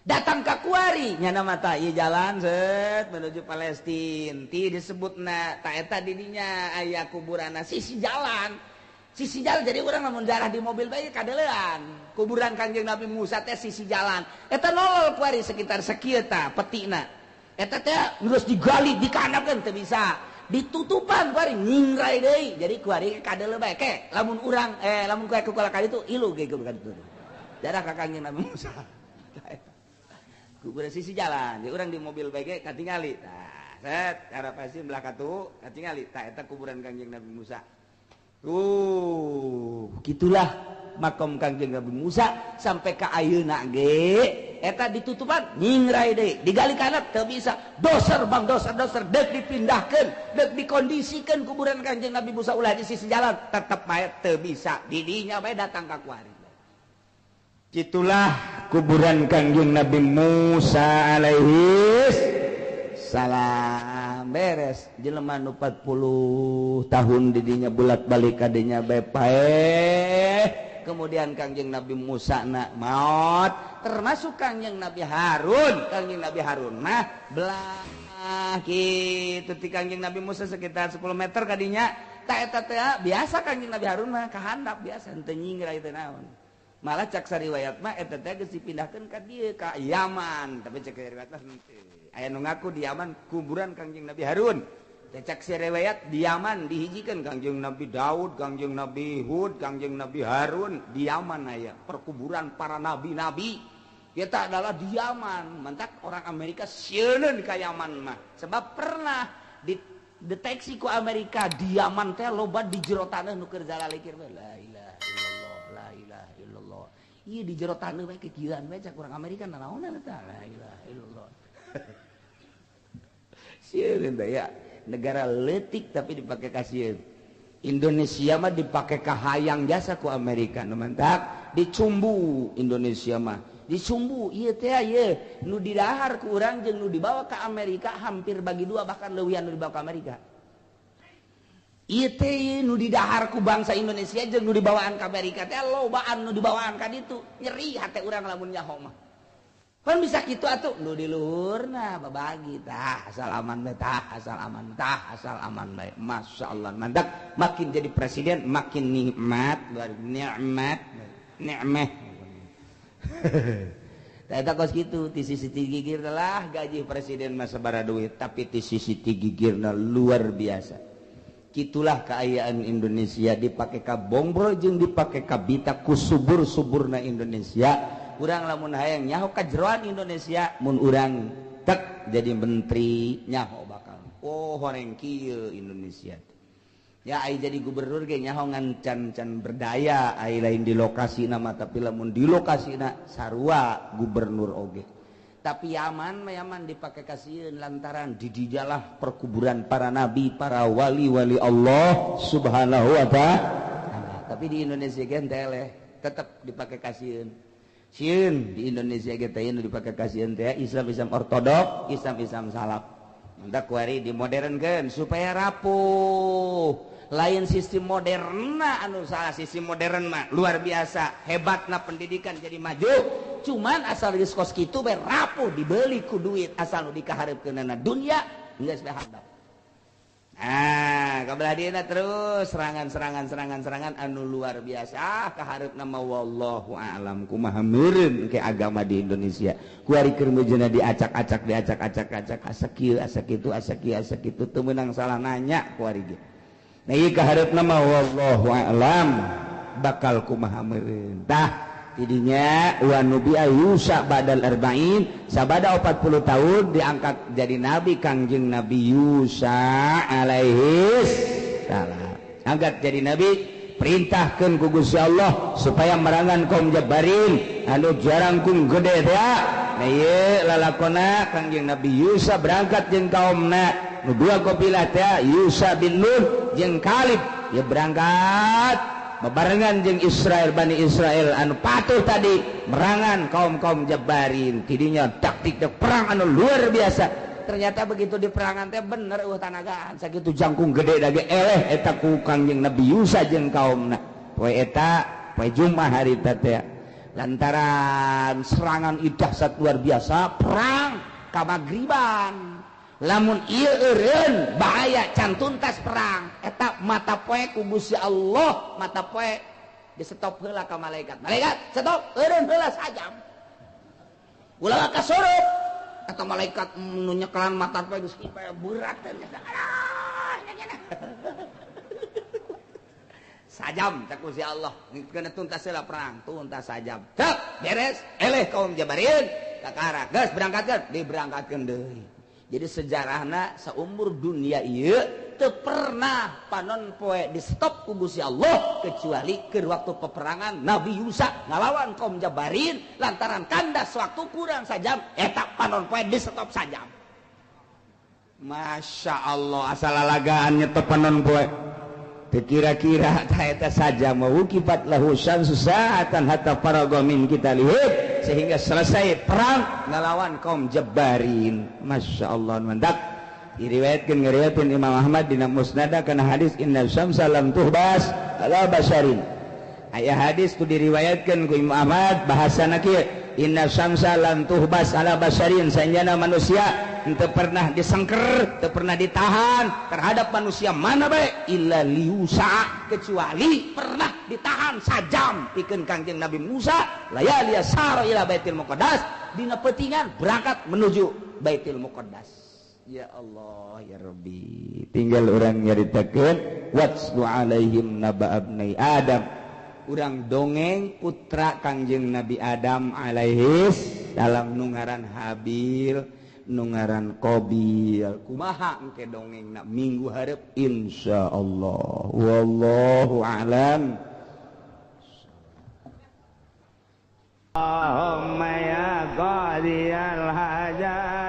Datang ke kuari nyana mata ieu jalan set menuju Palestina ti disebutna ta eta didinya aya kuburanna sisi jalan jadi urang lamun jarah di mobil bae kadeulean kuburan Kangjeng Nabi Musa teh sisi jalan eta nolol kuari sekitar sakieu ta petina eta teh geus digali dikandapkeun teu bisa ditutupan kuari nyingrai deui jadi kuari kadeuleu bae ke lamun urang lamun kuari ku kali itu ilu ge ka ditu jarah ka Kangjeng Nabi Musa kuburan sisi jalan, jadi orang di mobil baik katingali. Tah, set arah pasti belah katu katingali. Tah eta kuburan Kangjeng Nabi Musa. Tuh, gitulah makom Kangjeng Nabi Musa sampai ka ayeuna ge eta ditutupan nyingrai deui, digali kana teu bisa. Doser bang doser doser deuk dipindahkeun, deuk dikondisikeun kuburan Kangjeng Nabi Musa ulah di sisi jalan, tetep bae teu bisa. Didinya bae datang ka kuari. Itulah kuburan Kangjeng Nabi Musa alaihi salam. Beres jelema nu 40 tahun didinya bolak-balik kadinya bae paeh. Kemudian Kangjeng Nabi Musa na maot, termasuk Kangjeng Nabi Harun. Kangjeng Nabi Harun mah belah kitu ti Kangjeng Nabi Musa sekitar 10 meter kadinya. Ta eta teh biasa Kangjeng Nabi Harun mah kahandap biasa henteu nyingrai teh naon. Malah cak sariwayat mah eta teh geus dipindahkeun ka dieu ka Yaman, tapi cak riwayat mah henteu. Aya nu ngaku di Yaman kuburan Kangjeng Nabi Harun. Teh cak sariwayat di Yaman dihijikeun Kangjeng Nabi Daud, Kangjeng Nabi Hud, Kangjeng Nabi Harun di Yaman aya perkuburan para nabi-nabi. Eta adalah di Yaman. Mantak orang Amerika sieun ka Yaman mah. Sebab pernah dideteksi ku Amerika di Yaman teh loba di jero taneuh nu keur zalalikir we la ilaha illallah la ilaha illallah. Ieu di jero taneuh bae kekieuan bae cak urang Amerika nanaonan eta la ilaha illallah. Sieun teh ya, negara leutik tapi dipake kasieun. Indonesia mah dipake kahayang jasa ku Amerika nu mantak dicumbu Indonesia mah. Dicumbu ieu teh ieu nu didahar ku urang jeung nu dibawa ka Amerika hampir bagi dua bahkan leuwihan nu dibawa ka Amerika. Ieu teh nu didahar ku bangsa Indonesia jeung nu dibawaan ka Amerika teh lobaan nu dibawaan ka ditu. Nyeri hate urang lamun nyaho mah. Pan bisa kitu atuh nu di luhurna babagi tah asal aman bae, tah asal aman, tah asal aman bae. Masyaallah, mandak makin jadi presiden makin nikmat, luar nikmat, nikmeh. Eta kos kitu ti sisi gigir lah gaji presiden mah sabaraha duit, tapi ti sisi gigirna luar biasa. Kitulah keayaan Indonesia dipake ka bongbro jeung dipake ka bita ku subur-suburna Indonesia. Urang lamun hayang nyaho kajeroan Indonesia mun urang tek jadi menteri nyaho bakal. Oh horeng kieu Indonesia. Ya ai jadi gubernur ge nyaho ngan can-can berdaya ai lain di lokasi nama, tapi lamun di lokasina sarua gubernur oge. Tapi Yaman mah Yaman dipake kasieun lantaran didijalah perkuburan para nabi, para wali-wali Allah Subhanahu wa ta'ala. Tapi di Indonesia ge teh tetep dipake kasieun. Sieun di Indonesia ge teh dipake kasieun teh Islam-Islam ortodok, Islam-Islam salaf. Mantap kuari dimodernkeun supaya rapuh. Lain sistem modern anu salah, sistem modern mah luar biasa hebatna pendidikan jadi maju, cuman asal geus kos kitu bae rapuh dibeli ku duit asal nu dikahareupkeunana dunya geus bae handap. Nah, kabelah dieuna terus serangan-serangan anu luar biasa kahareupna mah wallahu a'lam kumaha meureun ke agama di Indonesia. Kuari keur meujeuhna diacak-acak diacak-acak asa kieu asa kitu asa kieu asa kitu teu meunang salah nanya kuari ge. Nah, ieu kahareupna mah wallahu a'lam bakal kumaha meureun. Tah tidinya wa nubi'a Yusa badal arba'in sabada 40 tahun diangkat jadi nabi Kangjeng Nabi Yusa alaihi salam. Angkat jadi nabi, perintahkeun ku Gusti Allah supaya merangan kaum Jabarin anu jarangkung gede teh. Nah ieu lalakona Kangjeng Nabi Yusa berangkat jeung kaumna nu dua kabilah teh Yusa bin Nun jeung Kalib ya berangkat bebarengan jeung Israel Bani Israel anu patuh tadi merangan kaum-kaum Jabarin. Tidinya taktik perang anu luar biasa. Ternyata begitu di perangan teh bener eueuh tanagaan sakitu jangkung gede dage eleh eta ku Kangjeng Nabi Yusa jeung kaumna. Poe eta poe Jumat hari teh lantaran serangan dahsyat luar biasa perang ka magriban. Lamun ieu eureun bahaya can tuntas perang eta mata poe ku Gusti Allah, mata poe di stop heula ka malaikat. Malaikat stop eureun heula sajam. Ulah kasurup eta malaikat nu nyekelan mata poe geus berat teh. Sajam cak Gusti Allah kena tuntas heula perang, tuntas sajam. Cek beres eleh kaum Jabarin kakara geus berangkatkeun diberangkatkeun deui. Jadi sejarahna seumur dunia ieu teu pernah panon poe di stop ku Gusti Allah kecuali keur waktu peperangan Nabi Yusa ngalawan kaum Jabarin lantaran kandas waktu kurang sajam eta panon poe di stop sajam. Masya Allah asal lalagaan nyetop panon poe teu kira-kira tah eta sajam wukifat lahu syamsu sa'atan hatta faraga min qitalihim sehingga selesai perang ngelawan kaum Jabarin. Masya Allah mandak diriwayatkeun ngariwayatkeun Imam Ahmad dina Musnad kana hadis inna syamsa lam tuhbas ala basharin. Aya hadis ku diriwayatkeun ku Imam Ahmad bahasana kieu inna syamsa lam tuhbas ala basharin, sanjana manusia henteu pernah disengker, teu pernah ditahan terhadap manusia mana bae illa liusa kecuali pernah ditahan sajam pikeun Kangjeng Nabi Musa layali sara ila Baitul Muqaddas dina peutingan berangkat menuju Baitul Muqaddas. Ya Allah ya Rabbi, tinggal urang nyaritakeun watslu alaihim naba abnai Adam. Urang dongeng putra Kangjeng Nabi Adam alaihis salam nu ngaran Habil nu ngaran Qabil. Kumaha engke dongengna minggu hareup insyaallah. Wallahu a'lam. Allahumma ya qadiyal hajat.